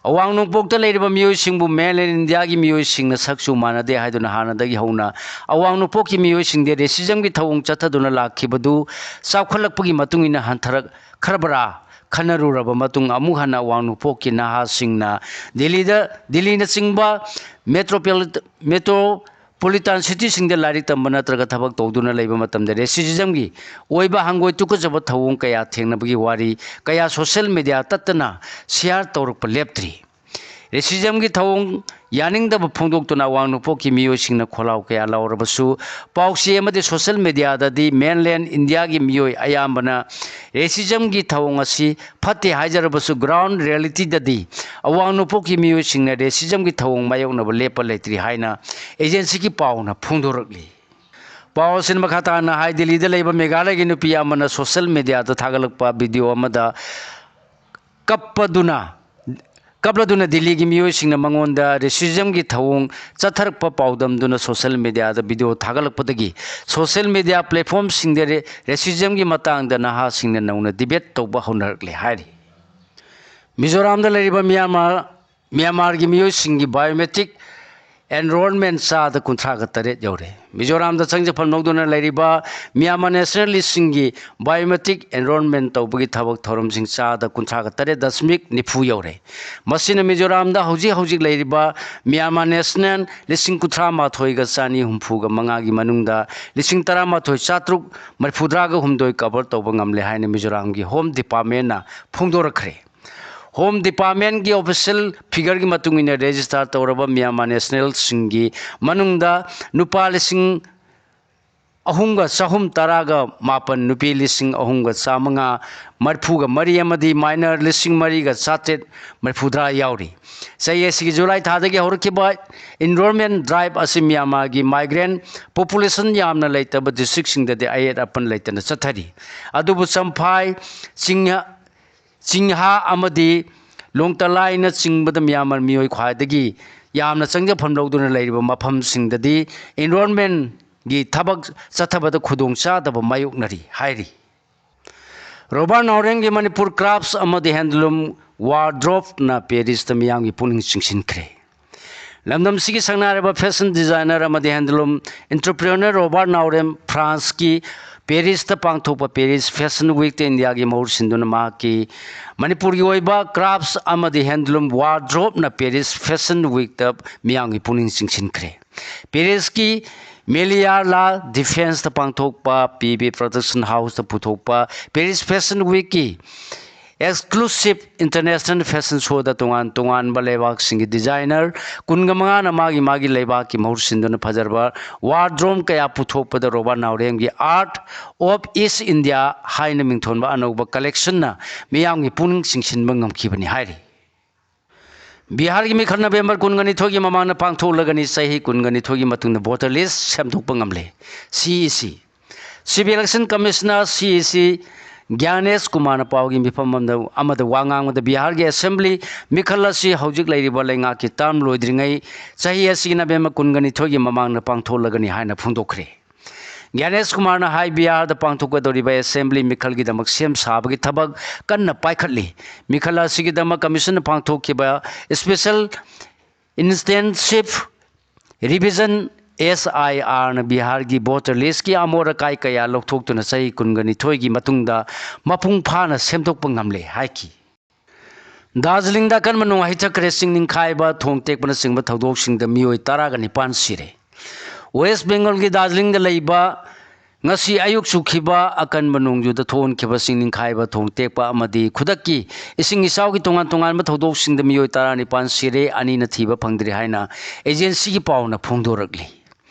ꯑꯋꯥꯡ ꯅꯣꯡꯄꯣꯛꯇ ꯂꯩꯔꯤꯕ ꯃꯤꯑꯣꯏꯁꯤꯡꯕꯨ ꯃꯦꯟꯂꯦꯟ ꯏꯟꯗꯤꯌꯥꯒꯤ ꯃꯤꯑꯣꯏꯁꯤꯡꯅ ꯁꯛꯁꯨ ꯃꯥꯟꯅꯗꯦ ꯍꯥꯏꯗꯨꯅ ꯍꯥꯟꯅꯗꯒꯤ ꯍꯧꯅ ꯑꯋꯥꯡ ꯅꯣꯡꯄꯣꯛꯀꯤ ꯃꯤꯑꯣꯏꯁꯤꯡꯗ ꯔꯦꯁꯤꯖꯝꯒꯤ ꯊꯧꯑꯣꯡ ꯆꯠꯊꯗꯨꯅ ꯂꯥꯛꯈꯤꯕꯗꯨ ꯆꯥꯎꯈꯠꯂꯛꯄꯒꯤ ꯃꯇꯨꯡ ꯏꯟꯅ ꯍꯟꯊꯔꯛꯈ꯭ꯔꯕ꯭ꯔꯥ ꯈꯟꯅꯔꯨꯔꯕ ꯃꯇꯨꯡ ꯑꯃꯨꯛ ꯍꯟꯅ ꯑꯋꯥꯡ ꯅꯣꯡꯄꯣꯛꯀꯤ ꯅꯍꯥꯁꯤꯡꯅ ꯗꯤꯜꯂꯤꯗ, ꯗꯤꯜꯂꯤꯅꯆꯤꯡꯕ ꯃꯦꯇ꯭ꯔꯣꯄꯣꯂꯤ-, ꯃꯦꯇ꯭ꯔꯣ ꯄꯣꯂꯤꯇꯥꯟ ꯁꯤꯇꯤꯁꯤꯡꯗ ꯂꯥꯏꯔꯤꯛ ꯇꯝꯕ ꯅꯠꯇ꯭ꯔꯒ ꯊꯕꯛ ꯇꯧꯗꯨꯅ ꯂꯩꯕ ꯃꯇꯝꯗ ꯔꯦꯁꯤꯖꯝꯒꯤ ꯑꯣꯏꯕ ꯍꯪꯒꯣꯏ ꯇꯨꯀꯠꯆꯕ ꯊꯧꯑꯣꯡ ꯀꯌꯥ ꯊꯦꯡꯅꯕꯒꯤ ꯋꯥꯔꯤ ꯀꯌꯥ ꯁꯣꯁꯦꯜ ꯃꯦꯗꯤꯌꯥ ꯇꯠꯇꯅ ꯁꯤꯌꯥꯔ ꯇꯧꯔꯛꯄ ꯂꯦꯞꯇ꯭ꯔꯤ꯫ ꯔꯦꯁꯤꯖꯝꯒꯤ ꯊꯧꯑꯣꯡ ꯌꯥꯅꯤꯡꯗꯕ ꯐꯣꯡꯗꯣꯛꯇꯨꯅ ꯑꯋꯥꯡ ꯅꯣꯡꯄꯣꯛꯀꯤ ꯃꯤꯑꯣꯏꯁꯤꯡꯅ ꯈꯣꯜꯂꯥꯎ ꯀꯌꯥ ꯂꯥꯎꯔꯕꯁꯨ, ꯄꯥꯎꯆꯦ ꯑꯃꯗꯤ ꯁꯣꯁꯦꯜ ꯃꯦꯗꯤꯌꯥꯗꯗꯤ ꯃꯦꯟꯂꯦꯟ ꯏꯟꯗꯤꯌꯥꯒꯤ ꯃꯤꯑꯣꯏ ꯑꯌꯥꯝꯕꯅ ꯔꯦꯁꯤꯖꯝꯒꯤ ꯊꯧꯑꯣꯡ ꯑꯁꯤ ꯐꯠꯇꯦ ꯍꯥꯏꯖꯔꯕꯁꯨ, ꯒ꯭ꯔꯥꯎꯟ ꯔꯤꯌꯦꯂꯤꯇꯤꯗꯗꯤ ꯑꯋꯥꯡ ꯅꯣꯡꯄꯣꯛꯀꯤ ꯃꯤꯑꯣꯏꯁꯤꯡꯅ ꯔꯦꯁꯤꯖꯝꯒꯤ ꯊꯧꯑꯣꯡ ꯃꯥꯌꯣꯛꯅꯕ ꯂꯦꯞꯄ ꯂꯩꯇ꯭ꯔꯤ ꯍꯥꯏꯅ ꯑꯦꯖꯦꯟꯁꯤꯒꯤ ꯄꯥꯎꯅ ꯐꯣꯡꯗꯣꯔꯛꯂꯤ꯫ ꯄꯥꯎ ꯑꯁꯤꯅ ꯃꯈꯥ ꯇꯥꯅ ꯍꯥꯏ, ꯗꯤꯜꯂꯤꯗ ꯂꯩꯕ ꯃꯦꯘꯥꯂꯌꯒꯤ ꯅꯨꯄꯤ ꯑꯃꯅ ꯁꯣꯁꯦꯜ ꯃꯦꯗꯤꯌꯥꯗ ꯊꯥꯒꯠꯂꯛꯄ ꯚꯤꯗꯤꯑꯣ ꯑꯃꯗ ꯀꯞꯄꯗꯨꯅ, ꯀꯞꯂꯗꯨꯅ ꯗꯤꯜꯂꯤꯒꯤ ꯃꯤꯑꯣꯏꯁꯤꯡꯅ ꯃꯉꯣꯟꯗ ꯔꯦꯁꯤꯖꯝꯒꯤ ꯊꯧꯑꯣꯡ ꯆꯠꯊꯔꯛꯄ ꯄꯥꯎꯗꯝꯗꯨꯅ ꯁꯣꯁꯦꯜ ꯃꯦꯗꯤꯌꯥꯗ ꯚꯤꯗꯤꯑꯣ ꯊꯥꯒꯠꯂꯛꯄꯗꯒꯤ ꯁꯣꯁꯦꯜ ꯃꯦꯗꯤꯌꯥ ꯄ꯭ꯂꯦꯠꯐꯣꯝꯁꯤꯡꯗ ꯔꯦ-, ꯔꯦꯁꯤꯖꯝꯒꯤ ꯃꯇꯥꯡꯗ ꯅꯍꯥꯁꯤꯡꯅ ꯅꯧꯅ ꯗꯤꯕꯦꯠ ꯇꯧꯕ ꯍꯧꯅꯔꯛꯂꯦ ꯍꯥꯏꯔꯤ꯫ ꯃꯤꯖꯣꯔꯥꯝꯗ ꯂꯩꯔꯤꯕ ꯃ꯭ꯌꯥꯟꯃꯥꯔ, ꯃ꯭ꯌꯥꯟꯃꯥꯔꯒꯤ ꯃꯤꯑꯣꯏꯁꯤꯡꯒꯤ ꯕꯥꯏꯑꯣꯃꯦꯇ꯭ꯔꯤꯛ ꯑꯦꯟꯔꯣꯜꯃꯦꯟ ꯆꯥꯗ ꯀꯨꯟꯊ꯭ꯔꯥꯒ ꯇꯔꯦꯠ ꯌꯧꯔꯦ꯫ ꯃꯤꯖꯣꯔꯥꯝꯗ ꯆꯪꯖꯐꯝ ꯂꯧꯗꯨꯅ ꯂꯩꯔꯤꯕ ꯃ꯭ꯌꯥꯟꯃꯥꯔ ꯅꯦꯁꯅꯦꯜ ꯂꯤꯁꯁꯤꯡꯒꯤ ꯕꯥꯏꯑꯣꯃꯦꯇ꯭ꯔꯤꯛ ꯑꯦꯟꯔꯣꯜꯃꯦꯟ ꯇꯧꯕꯒꯤ ꯊꯕꯛ ꯊꯧꯔꯝꯁꯤꯡ ꯆꯥꯗ ꯀꯨꯟꯊ꯭ꯔꯥꯒ ꯇꯔꯦꯠ ꯗꯁꯃꯤꯛ ꯅꯤꯐꯨ ꯌꯧꯔꯦ꯫ ꯃꯁꯤꯅ ꯃꯤꯖꯣꯔꯥꯝꯗ ꯍꯧꯖꯤꯛ ꯍꯧꯖꯤꯛ ꯂꯩꯔꯤꯕ ꯃ꯭ꯌꯥꯟꯃꯥꯔ ꯅꯦꯁꯅꯦꯜ ꯂꯤꯁꯤꯡ ꯀꯨꯟꯊ꯭ꯔꯥ ꯃꯥꯊꯣꯏꯒ ꯆꯅꯤ ꯍꯨꯝꯐꯨꯒ ꯃꯉꯥꯒꯤ ꯃꯅꯨꯡꯗ ꯂꯤꯁꯤꯡ ꯇꯔꯥ ꯃꯥꯊꯣꯏ ꯆꯥꯇ꯭ꯔꯨꯛ ꯃꯔꯤꯐꯨꯇꯔꯥꯒ ꯍꯨꯝꯗꯣꯏ ꯀꯚꯔ ꯇꯧꯕ ꯉꯝꯂꯦ ꯍꯥꯏꯅ ꯃꯤꯖꯣꯔꯥꯝꯒꯤ ꯍꯣꯝ ꯗꯤꯄꯥꯔꯠꯃꯦꯟꯅ ꯐꯣꯡꯗꯣꯔꯛꯈ꯭ꯔꯦ꯫ ꯍꯣꯝ ꯗꯤꯄꯥꯔꯠꯃꯦꯟꯒꯤ ꯑꯣꯐꯤꯁꯤꯌꯦꯜ ꯐꯤꯒꯔꯒꯤ ꯃꯇꯨꯡ ꯏꯟꯅ ꯔꯦꯖꯤꯁꯇꯥꯔ ꯇꯧꯔꯕ ꯃ꯭ꯌꯥꯟꯃꯥꯔ ꯅꯦꯁꯅꯦꯜꯁꯤꯡꯒꯤ ꯃꯅꯨꯡꯗ ꯅꯨꯄꯥ ꯂꯤꯁꯤꯡ ꯑꯍꯨꯝꯒ ꯆꯍꯨꯝ ꯇꯔꯥꯒ ꯃꯥꯄꯟ, ꯅꯨꯄꯤ ꯂꯤꯁꯤꯡ ꯑꯍꯨꯝꯒ ꯆꯥꯝꯃꯉꯥ ꯃꯔꯤꯐꯨꯒ ꯃꯔꯤ ꯑꯃꯗꯤ minor ꯂꯤꯁꯤꯡ ꯃꯔꯤꯒ ꯆꯥꯇ꯭ꯔꯦꯠ ꯃꯔꯤꯐꯨꯇꯔꯥ ꯌꯥꯎꯔꯤ꯫ ꯆꯍꯤ ꯑꯁꯤꯒꯤ ꯖꯨꯂꯥꯏ ꯊꯥꯗꯒꯤ ꯍꯧꯔꯛꯈꯤꯕ enrollment drive ꯑꯁꯤ ꯃ꯭ꯌꯥꯟꯃꯥꯔꯒꯤ migrant population ꯌꯥꯝꯅ ꯂꯩꯇꯕ districtꯁꯤꯡꯗꯗꯤ ꯑꯌꯦꯠ ꯑꯄꯟ ꯂꯩꯇꯅ ꯆꯠꯊꯔꯤ꯫ ꯑꯗꯨꯕꯨ ꯆꯝꯐꯥꯏ, ꯆꯤꯡꯌꯥ, ꯆꯤꯡꯍꯥ ꯑꯃꯗꯤ ꯂꯣꯡꯇꯂꯥꯏꯅꯆꯤꯡꯕꯗ ꯃ꯭ꯌꯥꯟꯃꯥꯔ ꯃꯤꯑꯣꯏ ꯈ꯭ꯋꯥꯏꯗꯒꯤ ꯌꯥꯝꯅ ꯆꯪꯖꯐꯝ ꯂꯧꯗꯨꯅ ꯂꯩꯔꯤꯕ ꯃꯐꯝꯁꯤꯡꯗꯗꯤ enrollmentꯒꯤ ꯊꯕꯛ ꯆꯠꯊꯕꯗ ꯈꯨꯗꯣꯡꯆꯥꯗꯕ ꯃꯥꯌꯣꯛꯅꯔꯤ ꯍꯥꯏꯔꯤ꯫ ꯔꯣꯕꯥꯔꯠ ꯅꯥꯎꯔꯦꯝꯒꯤ ꯃꯅꯤꯄꯨꯔ crafts ꯑꯃꯗꯤ handloom wardrobeꯅ ꯄꯦꯔꯤꯁꯇ ꯃꯤꯌꯥꯝꯒꯤ ꯄꯨꯛꯅꯤꯡ ꯆꯤꯡꯁꯤꯟꯈ꯭ꯔꯦ꯫ ꯂꯝꯗꯝꯁꯤꯒꯤ ꯁꯛꯅꯥꯏꯔꯕ fashion designer ꯑꯃꯗꯤ handloom entrepreneur ꯔꯣꯕꯥꯔꯠ ꯅꯥꯎꯔꯦꯝ ꯐ꯭ꯔꯥꯟꯁꯀꯤ ꯄꯦꯔꯤꯁꯇ ꯄꯥꯡꯊꯣꯛꯄ Paris Fashion Weekꯇ ꯏꯟꯗꯤꯌꯥꯒꯤ ꯃꯍꯨꯠ ꯁꯤꯟꯗꯨꯅ ꯃꯍꯥꯛꯀꯤ ꯃꯅꯤꯄꯨꯔꯒꯤ ꯑꯣꯏꯕ crafts ꯑꯃꯗꯤ handloom wardrobeꯅ Paris Fashion Weekꯇ ꯃꯤꯌꯥꯝꯒꯤ ꯄꯨꯛꯅꯤꯡ ꯆꯤꯡꯁꯤꯟꯈ꯭ꯔꯦ꯫ ꯄꯦꯔꯤꯁꯀꯤ ꯃꯦꯂꯤꯌꯥꯔ ꯂꯥ ꯗꯤꯐꯦꯟꯁꯇ ꯄꯥꯡꯊꯣꯛꯄ ꯄꯤ ꯕꯤ ꯄ꯭ꯔꯗꯛꯁꯟ ꯍꯥꯎꯁꯇ ꯄꯨꯊꯣꯛꯄ Paris Fashion Weekꯀꯤ exclusive international fashion showꯗ ꯇꯣꯉꯥꯟ ꯇꯣꯉꯥꯟꯕ ꯂꯩꯕꯥꯛꯁꯤꯡꯒꯤ designer ꯀꯨꯟꯒ ꯃꯉꯥꯅ ꯃꯥꯒꯤ ꯃꯥꯒꯤ ꯂꯩꯕꯥꯛꯀꯤ ꯃꯍꯨꯠ ꯁꯤꯟꯗꯨꯅ ꯐꯖꯔꯕ wardrobe ꯀꯌꯥ ꯄꯨꯊꯣꯛꯄꯗ Robert ꯅꯥꯎꯔꯦꯝꯒꯤ Art of East India ꯍꯥꯏꯅ ꯃꯤꯡꯊꯣꯟꯕ ꯑꯅꯧꯕ collectionꯅ ꯃꯤꯌꯥꯝꯒꯤ ꯄꯨꯛꯅꯤꯡ ꯆꯤꯡꯁꯤꯟꯕ ꯉꯝꯈꯤꯕꯅꯤ ꯍꯥꯏꯔꯤ꯫ ꯕꯤꯍꯥꯔꯒꯤ ꯃꯤꯈꯜ ꯅꯕꯦꯝꯕꯔ ꯀꯨꯟꯒ ꯅꯤꯊꯣꯏꯒꯤ ꯃꯃꯥꯡꯗ ꯄꯥꯡꯊꯣꯛꯂꯒꯅꯤ꯫ ꯆꯍꯤ ꯀꯨꯟꯒ ꯅꯤꯊꯣꯏꯒꯤ ꯃꯇꯨꯡꯗ voter list ꯁꯦꯝꯗꯣꯛꯄ ꯉꯝꯂꯦ꯫ CEC, Chief Election Commissioner, CEC ꯒ꯭ꯌꯥꯅꯦꯁ ꯀꯨꯃꯥꯔꯅ ꯄꯥꯎꯒꯤ ꯃꯤꯐꯝ ꯑꯃꯗ, ꯑꯃꯗ ꯋꯥ ꯉꯥꯡꯕꯗ ꯕꯤꯍꯥꯔꯒꯤ assembly ꯃꯤꯈꯜ ꯑꯁꯤ ꯍꯧꯖꯤꯛ ꯂꯩꯔꯤꯕ ꯂꯩꯉꯥꯛꯀꯤ term ꯂꯣꯏꯗ꯭ꯔꯤꯉꯩ ꯆꯍꯤ ꯑꯁꯤꯒꯤ ꯅꯕꯦꯝꯕꯔ ꯀꯨꯟꯒ ꯅꯤꯊꯣꯏꯒꯤ ꯃꯃꯥꯡꯗ ꯄꯥꯡꯊꯣꯛꯂꯒꯅꯤ ꯍꯥꯏꯅ ꯐꯣꯡꯗꯣꯛꯈ꯭ꯔꯦ꯫ ꯒ꯭ꯌꯥꯅꯦꯁ ꯀꯨꯃꯥꯔꯅ ꯍꯥꯏ, ꯕꯤꯍꯥꯔꯗ ꯄꯥꯡꯊꯣꯛꯀꯗꯧꯔꯤꯕ assembly ꯃꯤꯈꯜꯒꯤꯗꯃꯛ ꯁꯦꯝ ꯁꯥꯕꯒꯤ ꯊꯕꯛ ꯀꯟꯅ ꯄꯥꯏꯈꯠꯂꯤ꯫ ꯃꯤꯈꯜ ꯑꯁꯤꯒꯤꯗꯃꯛ commissionꯅ ꯄꯥꯡꯊꯣꯛꯈꯤꯕ special intensive revision, SIRꯅ ꯕꯤꯍꯥꯔꯒꯤ voter listꯀꯤ ꯑꯃꯣꯠ ꯑꯀꯥꯏ ꯀꯌꯥ ꯂꯧꯊꯣꯛꯇꯨꯅ ꯆꯍꯤ ꯀꯨꯟꯒ ꯅꯤꯊꯣꯏꯒꯤ ꯃꯇꯨꯡꯗ ꯃꯄꯨꯡ ꯐꯥꯅ ꯁꯦꯝꯗꯣꯛꯄ ꯉꯝꯂꯦ ꯍꯥꯏꯈꯤ꯫ ꯗꯥꯔꯖꯤꯂꯤꯡꯗ ꯑꯀꯟꯕ ꯅꯣꯡ ꯍꯩꯊꯈ꯭ꯔꯦ꯫ ꯆꯤꯡ ꯅꯤꯡꯈꯥꯏꯕ, ꯊꯣꯡ ꯇꯦꯛꯄꯅꯆꯤꯡꯕ ꯊꯧꯗꯣꯛꯁꯤꯡꯗ ꯃꯤꯑꯣꯏ ꯇꯔꯥꯒ ꯅꯤꯄꯥꯟ ꯁꯤꯔꯦ꯫ ꯋꯦꯁ ꯕꯦꯡꯒꯜꯒꯤ ꯗꯥꯔꯖꯤꯂꯤꯡꯗ ꯂꯩꯕ ꯉꯁꯤ ꯑꯌꯨꯛ ꯆꯨꯈꯤꯕ ꯑꯀꯟꯕ ꯅꯣꯡꯖꯨꯗ ꯊꯣꯛꯍꯟꯈꯤꯕ ꯆꯤꯡ ꯅꯤꯡꯈꯥꯏꯕ, ꯊꯣꯡ ꯇꯦꯛꯄ ꯑꯃꯗꯤ ꯈꯨꯗꯛꯀꯤ ꯏꯁꯤꯡ ꯏꯆꯥꯎꯒꯤ ꯇꯣꯉꯥꯟ ꯇꯣꯉꯥꯟꯕ ꯊꯧꯗꯣꯛꯁꯤꯡꯗ ꯃꯤꯑꯣꯏ ꯇꯔꯥꯅꯤꯄꯥꯟ ꯁꯤꯔꯦ, ꯑꯅꯤꯅ ꯊꯤꯕ ꯐꯪꯗ꯭ꯔꯤ ꯍꯥꯏꯅ agencyꯒꯤ ꯄꯥꯎꯅ ꯐꯣꯡꯗꯣꯔꯛꯂꯤ꯫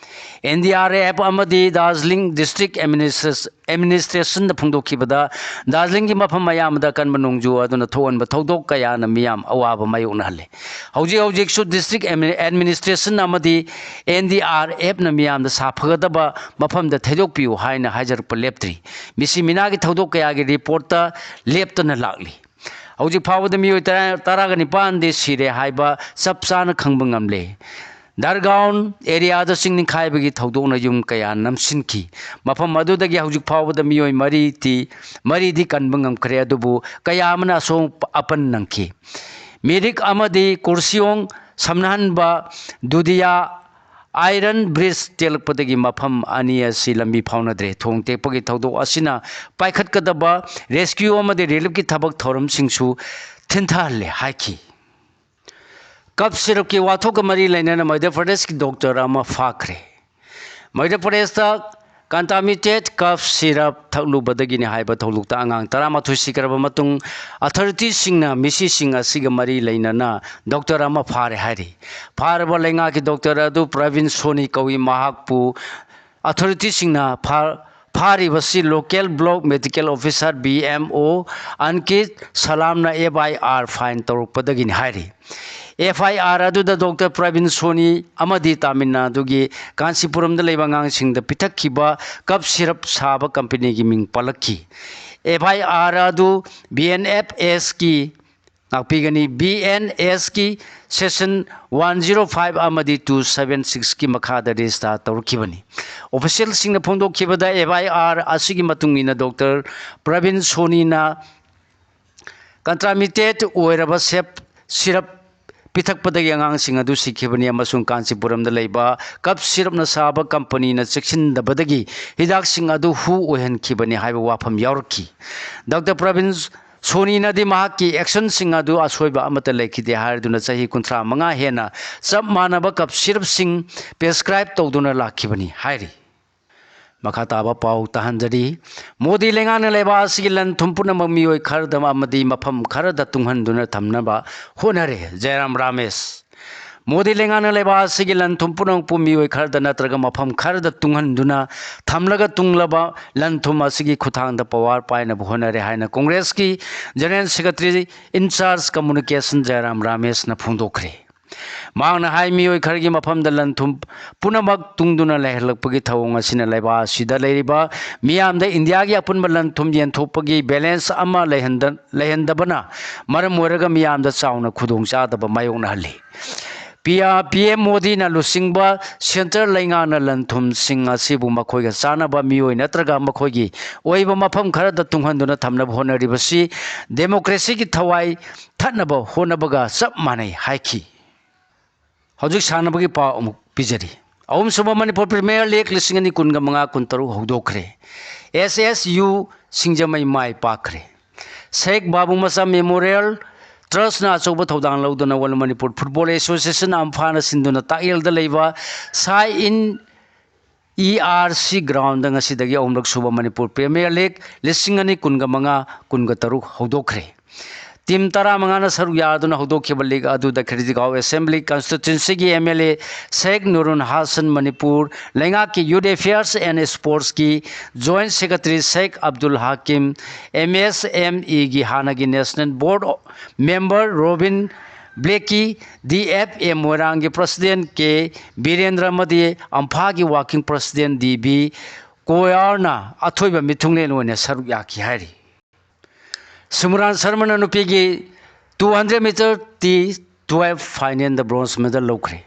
ꯑꯦꯟ ꯗꯤ ꯑꯥꯔ ꯑꯦꯐ ꯑꯃꯗꯤ ꯗꯥꯔꯖꯤꯂꯤꯡ ꯗꯤꯁꯇ꯭ꯔꯤꯛ ꯑꯦꯗꯃꯤꯅꯤꯁꯇ꯭ꯔꯦꯁꯟꯅ ꯐꯣꯡꯗꯣꯛꯈꯤꯕꯗ, ꯗꯥꯔꯖꯤꯂꯤꯡꯒꯤ ꯃꯐꯝ ꯑꯌꯥꯝꯕꯗ ꯑꯀꯟꯕ ꯅꯣꯡꯖꯨ ꯑꯗꯨꯅ ꯊꯣꯛꯍꯟꯕ ꯊꯧꯗꯣꯛ ꯀꯌꯥꯅ ꯃꯤꯌꯥꯝ ꯑꯋꯥꯕ ꯃꯥꯌꯣꯛꯅꯍꯜꯂꯦ꯫ ꯍꯧꯖꯤꯛ ꯍꯧꯖꯤꯛꯁꯨ ꯗꯤꯁꯇ꯭ꯔꯤꯛ ꯑꯦꯗꯃꯤꯅꯤꯁꯇ꯭ꯔꯦꯁꯟ ꯑꯃꯗꯤ ꯑꯦꯟ ꯗꯤ ꯑꯥꯔ ꯑꯦꯐꯅ ꯃꯤꯌꯥꯝꯗ ꯁꯥꯐꯒꯗꯕ ꯃꯐꯝꯗ ꯊꯩꯗꯣꯛꯄꯤꯌꯨ ꯍꯥꯏꯅ ꯍꯥꯏꯖꯔꯛꯄ ꯂꯦꯞꯇ꯭ꯔꯤ꯫ ꯃꯤꯁꯤ ꯃꯤꯅꯥꯒꯤ ꯊꯧꯗꯣꯛ ꯀꯌꯥꯒꯤ ꯔꯤꯄꯣꯔꯠꯇ ꯂꯦꯞꯇꯅ ꯂꯥꯛꯂꯤ꯫ ꯍꯧꯖꯤꯛ ꯐꯥꯎꯕꯗ ꯃꯤꯑꯣꯏ ꯇꯔꯥ, ꯇꯔꯥꯒ ꯅꯤꯄꯥꯟꯗꯤ ꯁꯤꯔꯦ ꯍꯥꯏꯕ ꯆꯞ ꯆꯥꯅ ꯈꯪꯕ ꯉꯝꯂꯦ꯫ ꯗꯔꯒꯥꯎꯟ ꯑꯦꯔꯤꯌꯥꯗ ꯆꯤꯡ ꯅꯤꯡꯈꯥꯏꯕꯒꯤ ꯊꯧꯗꯣꯛꯅ ꯌꯨꯝ ꯀꯌꯥ ꯅꯝꯁꯤꯟꯈꯤ꯫ ꯃꯐꯝ ꯑꯗꯨꯗꯒꯤ ꯍꯧꯖꯤꯛ ꯐꯥꯎꯕꯗ ꯃꯤꯑꯣꯏ ꯃꯔꯤꯗꯤ, ꯃꯔꯤꯗꯤ ꯀꯟꯕ ꯉꯝꯈ꯭ꯔꯦ, ꯑꯗꯨꯕꯨ ꯀꯌꯥ ꯑꯃꯅ ꯑꯁꯣꯛ ꯑꯄꯟ ꯅꯪꯈꯤ꯫ ꯃꯤꯔꯤꯛ ꯑꯃꯗꯤ ꯀꯨꯔꯁꯤꯌꯣꯡ ꯁꯝꯅꯍꯟꯕ ꯗꯨꯗꯤꯌꯥ ꯑꯥꯏꯔꯟ ꯕ꯭ꯔꯤꯖ ꯇꯦꯛꯂꯛꯄꯗꯒꯤ ꯃꯐꯝ ꯑꯅꯤ ꯑꯁꯤ ꯂꯝꯕꯤ ꯐꯥꯎꯅꯗ꯭ꯔꯦ꯫ ꯊꯣꯡ ꯇꯦꯛꯄꯒꯤ ꯊꯧꯗꯣꯛ ꯑꯁꯤꯅ ꯄꯥꯏꯈꯠꯀꯗꯕ ꯔꯦꯁꯀ꯭ꯌꯨ ꯑꯃꯗꯤ ꯔꯤꯂꯤꯐꯀꯤ ꯊꯕꯛ ꯊꯧꯔꯝꯁꯤꯡꯁꯨ ꯊꯤꯟꯊꯍꯜꯂꯦ ꯍꯥꯏꯈꯤ꯫ ꯀꯞ ꯁꯤꯔꯞꯀꯤ ꯋꯥꯊꯣꯛꯀ ꯃꯔꯤ ꯂꯩꯅꯅ ꯃꯙ꯭ꯌ ꯄ꯭ꯔꯗꯦꯁꯀꯤ ꯗꯣꯛꯇꯔ ꯑꯃ ꯐꯥꯈ꯭ꯔꯦ꯫ ꯃꯙ꯭ꯌ ꯄ꯭ꯔꯗꯦꯁꯇ contaminated cough syrup ꯊꯛꯂꯨꯕꯗꯒꯤꯅꯤ ꯍꯥꯏꯕ ꯊꯧꯗꯣꯛꯇ ꯑꯉꯥꯡ ꯇꯔꯥꯃꯥꯊꯣꯏ ꯁꯤꯈ꯭ꯔꯕ ꯃꯇꯨꯡ, ꯑꯣꯊꯣꯔꯤꯇꯤꯁꯤꯡꯅ ꯃꯤꯁꯤꯁꯤꯡ ꯑꯁꯤꯒ ꯃꯔꯤ ꯂꯩꯅꯅ ꯗꯣꯛꯇꯔ ꯑꯃ ꯐꯥꯔꯦ ꯍꯥꯏꯔꯤ꯫ ꯐꯥꯔꯕ ꯂꯩꯉꯥꯛꯀꯤ ꯗꯣꯛꯇꯔ ꯑꯗꯨ ꯄ꯭ꯔꯕꯤꯟ ꯁꯣꯅꯤ ꯀꯧꯏ꯫ ꯃꯍꯥꯛꯄꯨ ꯑꯣꯊꯣꯔꯤꯇꯤꯁꯤꯡꯅ ꯐꯥ-, ꯐꯥꯔꯤꯕꯁꯤ local block medical officer, B M O, Ankit ꯁꯂꯥꯝꯅ ꯑꯦꯐ ꯑꯥꯏ ꯑꯥꯔ ꯐꯥꯏꯜ ꯇꯧꯔꯛꯄꯗꯒꯤꯅꯤ ꯍꯥꯏꯔꯤ꯫ ꯑꯦꯐ ꯑꯥꯏ ꯑꯥꯔ ꯑꯗꯨꯗ ꯗꯣꯛꯇꯔ ꯄ꯭ꯔꯕꯤꯟ ꯁꯣꯅꯤ ꯑꯃꯗꯤ ꯇꯥꯃꯤꯜ ꯅꯥꯗꯨꯒꯤ ꯀꯥꯟꯆꯤꯄꯨꯔꯝꯗ ꯂꯩꯕ ꯑꯉꯥꯡꯁꯤꯡꯗ ꯄꯤꯊꯛꯈꯤꯕ ꯀꯞ ꯁꯤꯔꯞ ꯁꯥꯕ ꯀꯝꯄꯅꯤꯒꯤ ꯃꯤꯡ ꯄꯜꯂꯛꯈꯤ꯫ ꯑꯦꯐ ꯑꯥꯏ ꯑꯥꯔ ꯑꯗꯨ ꯕꯤ ꯑꯦꯟ ꯑꯦꯐ ꯑꯦꯁꯀꯤ ꯉꯥꯛꯄꯤꯒꯅꯤ꯫ ꯕꯤ ꯑꯦꯟ ꯑꯦꯁꯀꯤ ꯁꯦꯛꯁꯟ ꯋꯥꯟ ꯖꯤꯔꯣ ꯐꯥꯏꯚ ꯑꯃꯗꯤ ꯇꯨ ꯁꯚꯦꯟ ꯁꯤꯛꯁꯀꯤ ꯃꯈꯥꯗ ꯔꯦꯖꯤꯁꯇꯥꯔ ꯇꯧꯔꯛꯈꯤꯕꯅꯤ꯫ ꯑꯣꯐꯤꯁꯤꯌꯦꯜꯁꯤꯡꯅ ꯐꯣꯡꯗꯣꯛꯈꯤꯕꯗ, ꯑꯦꯐ ꯑꯥꯏ ꯑꯥꯔ ꯑꯁꯤꯒꯤ ꯃꯇꯨꯡ ꯏꯟꯅ ꯗꯣꯛꯇꯔ ꯄ꯭ꯔꯕꯤꯟ ꯁꯣꯅꯤꯅ contaminated ꯑꯣꯏꯔꯕ ꯁꯦꯞ ꯁꯤꯔꯞ ꯄꯤꯊꯛꯄꯗꯒꯤ ꯑꯉꯥꯡꯁꯤꯡ ꯑꯗꯨ ꯁꯤꯈꯤꯕꯅꯤ ꯑꯃꯁꯨꯡ ꯀꯥꯟꯆꯤꯄꯨꯔꯝꯗ ꯂꯩꯕ ꯀꯞ ꯁꯤꯔꯞꯅ ꯁꯥꯕ ꯀꯝꯄꯅꯤꯅ ꯆꯦꯛꯁꯤꯟꯗꯕꯗꯒꯤ ꯍꯤꯗꯥꯛꯁꯤꯡ ꯑꯗꯨ ꯍꯨ ꯑꯣꯏꯍꯟꯈꯤꯕꯅꯤ ꯍꯥꯏꯕ ꯋꯥꯐꯝ ꯌꯥꯎꯔꯛꯈꯤ꯫ ꯗꯣꯛꯇꯔ ꯄ꯭ꯔꯕꯤꯟ ꯁꯣꯅꯤꯅꯗꯤ ꯃꯍꯥꯛꯀꯤ ꯑꯦꯛꯁꯟꯁꯤꯡ ꯑꯗꯨ ꯑꯁꯣꯏꯕ ꯑꯃꯠꯇ ꯂꯩꯈꯤꯗꯦ ꯍꯥꯏꯗꯨꯅ ꯆꯍꯤ ꯀꯨꯟꯊ꯭ꯔꯥ ꯃꯉꯥ ꯍꯦꯟꯅ ꯆꯞ ꯃꯥꯟꯅꯕ ꯀꯞ ꯁꯤꯔꯞꯁꯤꯡ ꯄ꯭ꯔꯦꯁꯀ꯭ꯔꯥꯏꯕ ꯇꯧꯗꯨꯅ ꯂꯥꯛꯈꯤꯕꯅꯤ ꯍꯥꯏꯔꯤ꯫ ꯃꯈꯥ ꯇꯥꯕ ꯄꯥꯎ ꯇꯥꯍꯟꯖꯔꯤ꯫ ꯃꯣꯗꯤ ꯂꯩꯉꯥꯛꯅ ꯂꯩꯕꯥꯛ ꯑꯁꯤꯒꯤ ꯂꯟ ꯊꯨꯝ ꯄꯨꯝꯅꯃꯛ ꯃꯤꯑꯣꯏ ꯈꯔꯗ ꯑꯃꯗꯤ ꯃꯐꯝ ꯈꯔꯗ ꯇꯨꯡꯍꯟꯗꯨꯅ ꯊꯝꯅꯕ ꯍꯣꯠꯅꯔꯦ꯫ ꯖꯌꯔꯥꯝ ꯔꯥꯃꯦꯁ꯫ ꯃꯣꯗꯤ ꯂꯩꯉꯥꯛꯅ ꯂꯩꯕꯥꯛ ꯑꯁꯤꯒꯤ ꯂꯟ ꯊꯨꯝ ꯄꯨꯝꯅꯃꯛꯄꯨ ꯃꯤꯑꯣꯏ ꯈꯔꯗ ꯅꯠꯇ꯭ꯔꯒ ꯃꯐꯝ ꯈꯔꯗ ꯇꯨꯡꯍꯟꯗꯨꯅ ꯊꯝꯂꯒ ꯇꯨꯡꯂꯕ ꯂꯟ ꯊꯨꯝ ꯑꯁꯤꯒꯤ ꯈꯨꯠꯊꯥꯡꯗ ꯄꯋꯥꯔ ꯄꯥꯏꯅꯕ ꯍꯣꯠꯅꯔꯦ ꯍꯥꯏꯅ ꯀꯣꯡꯒ꯭ꯔꯦꯁꯀꯤ ꯖꯦꯅꯔꯦꯜ ꯁꯦꯀ꯭ꯔꯦꯇꯔꯤ ꯏꯟ ꯆꯥꯔꯖ ꯀꯝꯃꯨꯅꯤꯀꯦꯁꯟ ꯖꯌꯔꯥꯝ ꯔꯥꯃꯦꯁꯅ ꯐꯣꯡꯗꯣꯛꯈ꯭ꯔꯦ꯫ ꯃꯍꯥꯛꯅ ꯍꯥꯏ, ꯃꯤꯑꯣꯏ ꯈꯔꯒꯤ ꯃꯐꯝꯗ ꯂꯟ ꯊꯨꯝ ꯄꯨꯝꯅꯃꯛ ꯇꯨꯡꯗꯨꯅ ꯂꯩꯍꯜꯂꯛꯄꯒꯤ ꯊꯧꯑꯣꯡ ꯑꯁꯤꯅ ꯂꯩꯕꯥꯛ ꯑꯁꯤꯗ ꯂꯩꯔꯤꯕ ꯃꯤꯌꯥꯝꯗ ꯏꯟꯗꯤꯌꯥꯒꯤ ꯑꯄꯨꯟꯕ ꯂꯟ ꯊꯨꯝ ꯌꯦꯟꯊꯣꯛꯄꯒꯤ ꯕꯦꯂꯦꯟꯁ ꯑꯃ ꯂꯩꯍꯟꯗ-, ꯂꯩꯍꯟꯗꯕꯅ ꯃꯔꯝ ꯑꯣꯏꯔꯒ ꯃꯤꯌꯥꯝꯗ ꯆꯥꯎꯅ ꯈꯨꯗꯣꯡꯆꯥꯗꯕ ꯃꯥꯌꯣꯛꯅꯍꯜꯂꯤ꯫ ꯄꯤ ꯑꯥꯔ, ꯄꯤ ꯑꯦꯝ ꯃꯣꯗꯤꯅ ꯂꯨꯆꯤꯡꯕ ꯁꯦꯟꯇꯔ ꯂꯩꯉꯥꯛꯅ ꯂꯟ ꯊꯨꯝꯁꯤꯡ ꯑꯁꯤꯕꯨ ꯃꯈꯣꯏꯒ ꯆꯥꯟꯅꯕ ꯃꯤꯑꯣꯏ ꯅꯠꯇ꯭ꯔꯒ ꯃꯈꯣꯏꯒꯤ ꯑꯣꯏꯕ ꯃꯐꯝ ꯈꯔꯗ ꯇꯨꯡꯍꯟꯗꯨꯅ ꯊꯝꯅꯕ ꯍꯣꯠꯅꯔꯤꯕꯁꯤ ꯗꯦꯃꯣꯀ꯭ꯔꯦꯁꯤꯒꯤ ꯊꯋꯥꯏ ꯊꯠꯅꯕ ꯍꯣꯠꯅꯕꯒ ꯆꯞ ꯃꯥꯟꯅꯩ ꯍꯥꯏꯈꯤ꯫ ꯍꯧꯖꯤꯛ ꯁꯥꯟꯅꯕꯒꯤ ꯄꯥꯎ ꯑꯃꯨꯛ ꯄꯤꯖꯔꯤ꯫ ꯑꯍꯨꯝꯁꯨꯕ ꯃꯅꯤꯄꯨꯔ ꯄ꯭ꯔꯤꯃꯤꯌꯔ ꯂꯤꯒ ꯂꯤꯁꯤꯡ ꯑꯅꯤ ꯀꯨꯟꯒ ꯃꯉꯥ ꯀꯨꯟꯇꯔꯨꯛ ꯍꯧꯗꯣꯛꯈ꯭ꯔꯦ꯫ ꯑꯦꯁ ꯑꯦꯁ ꯌꯨ ꯁꯤꯡꯖꯃꯩ ꯃꯥꯏ ꯄꯥꯛꯈ꯭ꯔꯦ꯫ ꯁꯦꯈ ꯕꯥꯕꯨ ꯃꯆꯥ ꯃꯦꯃꯣꯔꯤꯌꯦꯜ ꯇ꯭ꯔꯁꯅ ꯑꯆꯧꯕ ꯊꯧꯗꯥꯡ ꯂꯧꯗꯨꯅ ꯋꯥꯔꯜ ꯃꯅꯤꯄꯨꯔ ꯐꯨꯠꯕꯣꯜ ꯑꯦꯁꯣꯁꯤꯌꯦꯁꯟ ꯑꯝꯐꯥꯅ ꯁꯤꯟꯗꯨꯅ ꯇꯥꯛꯌꯦꯜꯗ ꯂꯩꯕ ꯁꯥꯏ ꯏꯟ ꯏ ꯑꯥꯔ ꯁꯤ ꯒ꯭ꯔꯥꯎꯟꯗ ꯉꯁꯤꯗꯒꯤ ꯑꯍꯨꯝꯂꯛ ꯁꯨꯕ ꯃꯅꯤꯄꯨꯔ ꯄ꯭ꯔꯤꯃꯤꯌꯔ ꯂꯤꯒ ꯂꯤꯁꯤꯡ ꯑꯅꯤ ꯀꯨꯟꯒ ꯃꯉꯥ ꯀꯨꯟꯒ ꯇꯔꯨꯛ ꯍꯧꯗꯣꯛꯈ꯭ꯔꯦ꯫ ꯇꯤꯝ ꯇꯔꯥꯃꯉꯥꯅ ꯁꯔꯨꯛ ꯌꯥꯗꯨꯅ ꯍꯧꯗꯣꯛꯈꯤꯕ ꯂꯤꯒ ꯑꯗꯨꯗ ꯈꯦꯔꯤꯖꯒꯥꯎ ꯑꯦꯁꯦꯝꯕ꯭ꯂꯤ ꯀꯟꯁꯇꯤꯇ꯭ꯋꯦꯟꯁꯤꯒꯤ ꯑꯦꯝ ꯑꯦꯜ ꯑꯦ ꯁꯦꯈ ꯅꯨꯔꯨꯟ ꯍꯥꯁꯟ, ꯃꯅꯤꯄꯨꯔ ꯂꯩꯉꯥꯛꯀꯤ ꯌꯨꯠ ꯑꯦꯐꯤꯌꯔꯁ ꯑꯦꯟ ꯁ꯭ꯄꯣꯔꯠꯁꯀꯤ ꯖꯣꯏꯟꯠ ꯁꯦꯀ꯭ꯔꯦꯇꯔꯤ ꯁꯦꯈ ꯑꯕꯗꯨꯜ ꯍꯥꯀꯤꯝ, ꯑꯦꯝ ꯑꯦꯁ ꯑꯦꯝ ꯏꯒꯤ ꯍꯥꯟꯅꯒꯤ national board member robin ꯕ꯭ꯂꯦꯀꯤ, D F A ꯃꯣꯏꯔꯥꯡꯒꯤ ꯄ꯭ꯔꯁꯤꯗꯦꯟ ꯀꯦ ꯕꯤꯔꯦꯟꯗ꯭ꯔ ꯑꯃꯗꯤ ꯑꯝꯐꯥꯒꯤ ꯋꯥꯔꯀꯤꯡ ꯄ꯭ꯔꯁꯤꯗꯦꯟ ꯗꯤ ꯕꯤ ꯀꯣꯌꯥꯔꯅ ꯑꯊꯣꯏꯕ ꯃꯤꯊꯨꯡꯂꯦꯟ ꯑꯣꯏꯅ ꯁꯔꯨꯛ ꯌꯥꯈꯤ ꯍꯥꯏꯔꯤ꯫ ꯁꯤꯃꯔꯥꯟ ꯁꯔꯃꯅ ꯅꯨꯄꯤꯒꯤ two hundred meter T twelve finalꯗ bronze medal ꯂꯧꯈ꯭ꯔꯦ꯫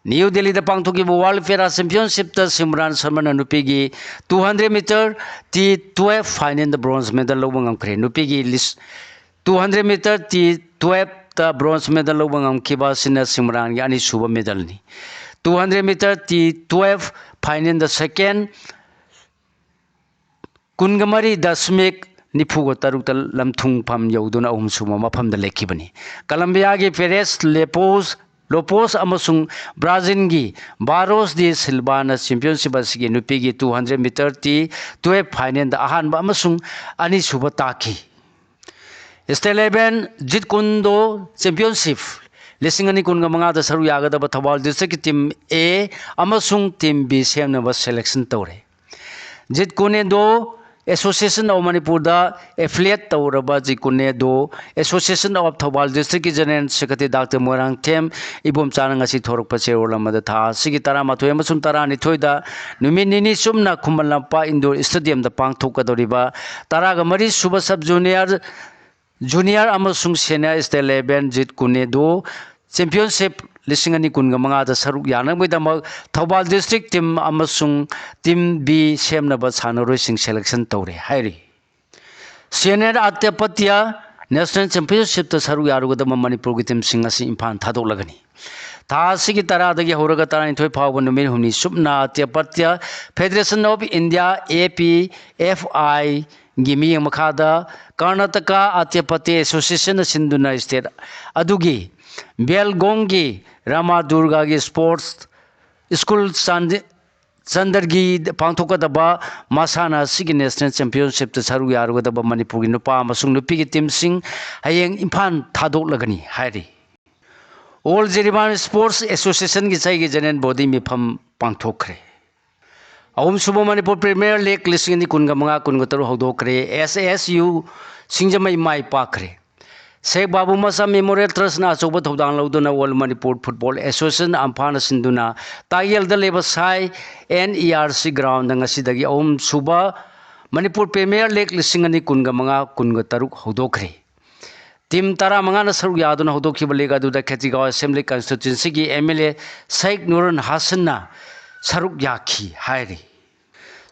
ꯅ꯭ꯌꯨ ꯗꯦꯜꯂꯤꯗ ꯄꯥꯡꯊꯣꯛꯈꯤꯕ ꯋꯥꯔꯜ ꯄꯦꯔꯥ ꯆꯦꯝꯄꯤꯌꯟꯁꯤꯞꯇ ꯁꯤꯃꯔꯥꯟ ꯁꯔꯃꯅ ꯅꯨꯄꯤꯒꯤ two hundred meter T twelve finalꯗ bronze medal ꯂꯧꯕ ꯉꯝꯈ꯭ꯔꯦ꯫ ꯅꯨꯄꯤꯒꯤ ꯂꯤꯁ-, two hundred meter T twelveꯇ bronze medal ꯂꯧꯕ ꯉꯝꯈꯤꯕ ꯑꯁꯤꯅ ꯁꯤꯃꯔꯥꯟꯒꯤ ꯑꯅꯤꯁꯨꯕ medalꯅꯤ꯫ Two hundred meter T twelve finalꯗ second ꯀꯨꯟꯒ ꯃꯔꯤ ꯗꯁꯃꯤꯛ ꯅꯤꯐꯨꯒ ꯇꯔꯨꯛꯇ ꯂꯝꯊꯨꯡꯐꯝ ꯌꯧꯗꯨꯅ ꯑꯍꯨꯝꯁꯨꯕ ꯃꯐꯝꯗ ꯂꯦꯞꯈꯤꯕꯅꯤ꯫ ꯀꯂꯝꯕꯤꯌꯥꯒꯤ ꯄꯦꯔꯦꯁ ꯂꯦꯄꯣꯁ, ꯂꯣꯄꯣꯁ ꯑꯃꯁꯨꯡ ꯕ꯭ꯔꯥꯖꯤꯜꯒꯤ ꯕꯥꯔꯣꯁ ꯗꯤ ꯁꯤꯜꯕꯥꯅ ꯆꯦꯝꯄꯤꯌꯟꯁꯤꯞ ꯑꯁꯤꯒꯤ ꯅꯨꯄꯤꯒꯤ two hundred meter T twelve finalꯗ ꯑꯍꯥꯟꯕ ꯑꯃꯁꯨꯡ ꯑꯅꯤꯁꯨꯕ ꯇꯥꯈꯤ꯫ State level ꯖꯤꯠ ꯀꯨꯟꯗꯣ ꯆꯦꯝꯄꯤꯌꯟꯁꯤꯞ ꯂꯤꯁꯤꯡ ꯑꯅꯤ ꯀꯨꯟꯒ ꯃꯉꯥꯗ ꯁꯔꯨꯛ ꯌꯥꯒꯗꯕ ꯊꯧꯕꯥꯜ district ꯀꯤ team A ꯑꯃꯁꯨꯡ team B ꯁꯦꯝꯅꯕ selection ꯇꯧꯔꯦ꯫ ꯖꯤꯠ ꯀꯨꯅꯦꯗꯣ Association of ꯃꯅꯤꯄꯨꯔꯗ affiliate ꯇꯧꯔꯕ ꯖꯤꯠ ꯀꯨꯅꯦꯗꯣ Association of ꯊꯧꯕꯥꯜ district ꯀꯤ General Secretary ꯗꯥꯛꯇꯔ ꯃꯣꯏꯔꯥꯡꯊꯦꯝ ꯏꯕꯣꯝꯆꯥꯅ ꯉꯁꯤ ꯊꯣꯔꯛꯄ ꯆꯦꯔꯣꯜ ꯑꯃꯗ ꯊꯥ ꯑꯁꯤꯒꯤ ꯇꯔꯥꯃꯥꯊꯣꯏ ꯑꯃꯁꯨꯡ ꯇꯔꯥꯅꯤꯊꯣꯏꯗ ꯅꯨꯃꯤꯠ ꯅꯤꯅꯤ ꯆꯨꯞꯅ ꯈꯨꯃꯟ ꯂꯝꯄꯥꯛ indoor stadium ꯗ ꯄꯥꯡꯊꯣꯛꯀꯗꯧꯔꯤꯕ ꯇꯔꯥꯒ ꯃꯔꯤ ꯁꯨꯕ sub junior, junior ꯑꯃꯁꯨꯡ senior state level ꯖꯤꯠ ꯀꯨꯅꯦꯗꯣ Championship ꯂꯤꯁꯤꯡ ꯑꯅꯤ ꯀꯨꯟꯒ ꯃꯉꯥꯗ ꯁꯔꯨꯛ ꯌꯥꯅꯕꯒꯤꯗꯃꯛ ꯊꯧꯕꯥꯜ district team ꯑꯃꯁꯨꯡ team B ꯁꯦꯝꯅꯕ ꯁꯥꯟꯅꯔꯣꯏꯁꯤꯡ selection ꯇꯧꯔꯦ ꯍꯥꯏꯔꯤ꯫ Senior ꯑꯇ꯭ꯌꯄꯇ꯭ꯌ National Championship ꯇ ꯁꯔꯨꯛ ꯌꯥꯔꯨꯒꯗꯕ ꯃꯅꯤꯄꯨꯔꯒꯤ team ꯁꯤꯡ ꯑꯁꯤ ꯏꯝꯐꯥꯜ ꯊꯥꯗꯣꯛꯂꯒꯅꯤ꯫ ꯊꯥ ꯑꯁꯤꯒꯤ ꯇꯔꯥꯗꯒꯤ ꯍꯧꯔꯒ ꯇꯔꯥꯅꯤꯊꯣꯏ ꯐꯥꯎꯕ ꯅꯨꯃꯤꯠ ꯍꯨꯝꯅꯤ ꯆꯨꯞꯅ ꯑꯇ꯭ꯌꯄꯇ꯭ꯌ Federation of India, A P F I ꯒꯤ ꯃꯤꯠꯌꯦꯡ ꯃꯈꯥꯗ ꯀꯔꯅꯥꯇꯀꯥ ꯑꯇ꯭ꯌꯄꯇ꯭ꯌ Association ꯅ ꯁꯤꯟꯗꯨꯅ state ꯑꯗꯨꯒꯤ ꯕꯦꯜꯒꯣꯡꯒꯤ ꯔꯃꯥ ꯗꯨꯔꯒꯥꯒꯤ sports school ꯆꯥꯟꯗꯤ-, ꯆꯟꯗ꯭ꯔꯒꯤ ꯄꯥꯡꯊꯣꯛꯀꯗꯕ ꯃꯁꯥꯟꯅ ꯑꯁꯤꯒꯤ National Championship ꯇ ꯁꯔꯨꯛ ꯌꯥꯔꯨꯒꯗꯕ ꯃꯅꯤꯄꯨꯔꯒꯤ ꯅꯨꯄꯥ ꯑꯃꯁꯨꯡ ꯅꯨꯄꯤꯒꯤ team ꯁꯤꯡ ꯍꯌꯦꯡ ꯏꯝꯐꯥꯜ ꯊꯥꯗꯣꯛꯂꯒꯅꯤ ꯍꯥꯏꯔꯤ꯫ All Jiribam Sports Association ꯒꯤ ꯆꯍꯤꯒꯤ General Body ꯃꯤꯐꯝ ꯄꯥꯡꯊꯣꯛꯈ꯭ꯔꯦ꯫ ꯑꯍꯨꯝꯁꯨꯕ ꯃꯅꯤꯄꯨꯔ Premier League ꯂꯤꯁꯤꯡ ꯑꯅꯤ ꯀꯨꯟꯒ ꯃꯉꯥ ꯀꯨꯟꯒ ꯇꯔꯨꯛ ꯍꯧꯗꯣꯛꯈ꯭ꯔꯦ꯫ S S U ꯁꯤꯡꯖꯃꯩ ꯃꯥꯏ ꯄꯥꯛꯈ꯭ꯔꯦ꯫ ꯁꯦꯈ ꯕꯥꯕꯨ ꯃꯆꯥ Memorial Trust ꯅ ꯑꯆꯧꯕ ꯊꯧꯗꯥꯡ ꯂꯧꯗꯨꯅ All Manipur Football Association ꯑꯝꯐꯥꯅ ꯁꯤꯟꯗꯨꯅ ꯇꯥꯛꯌꯦꯜꯗ ꯂꯩꯕ ꯁꯥꯏ N E R C ground ꯗ ꯉꯁꯤꯗꯒꯤ ꯑꯍꯨꯝꯁꯨꯕ ꯃꯅꯤꯄꯨꯔ Premier League ꯂꯤꯁꯤꯡ ꯑꯅꯤ ꯀꯨꯟꯒ ꯃꯉꯥ ꯀꯨꯟꯒ ꯇꯔꯨꯛ ꯍꯧꯗꯣꯛꯈ꯭ꯔꯦ꯫ Team ꯇꯔꯥꯃꯉꯥꯅ ꯁꯔꯨꯛ ꯌꯥꯗꯨꯅ ꯍꯧꯗꯣꯛꯈꯤꯕ league ꯑꯗꯨꯗ ꯈꯦꯇ꯭ꯔꯤꯒꯥꯎ Assembly Constituency ꯒꯤ M L A ꯁꯥꯏꯈ ꯅꯨꯔꯟ ꯍꯥꯁꯟꯅ ꯁꯔꯨꯛ ꯌꯥꯈꯤ ꯍꯥꯏꯔꯤ꯫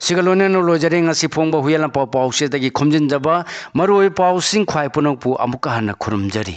ꯁꯤꯒ ꯂꯣꯏꯅꯅ ꯂꯣꯏꯖꯔꯦ ꯉꯁꯤ ꯐꯣꯡꯕ ꯍꯨꯏꯌꯦꯟ ꯂꯥꯟꯄꯥꯎ ꯄꯥꯎꯆꯦꯗꯒꯤ ꯈꯣꯝꯖꯤꯟꯖꯕ ꯃꯔꯨꯑꯣꯏꯕ ꯄꯥꯎꯁꯤꯡ꯫ ꯈ꯭ꯋꯥꯏ ꯄꯨꯝꯅꯃꯛꯄꯨ ꯑꯃꯨꯛꯀ ꯍꯟꯅ ꯈꯨꯔꯨꯝꯖꯔꯤ꯫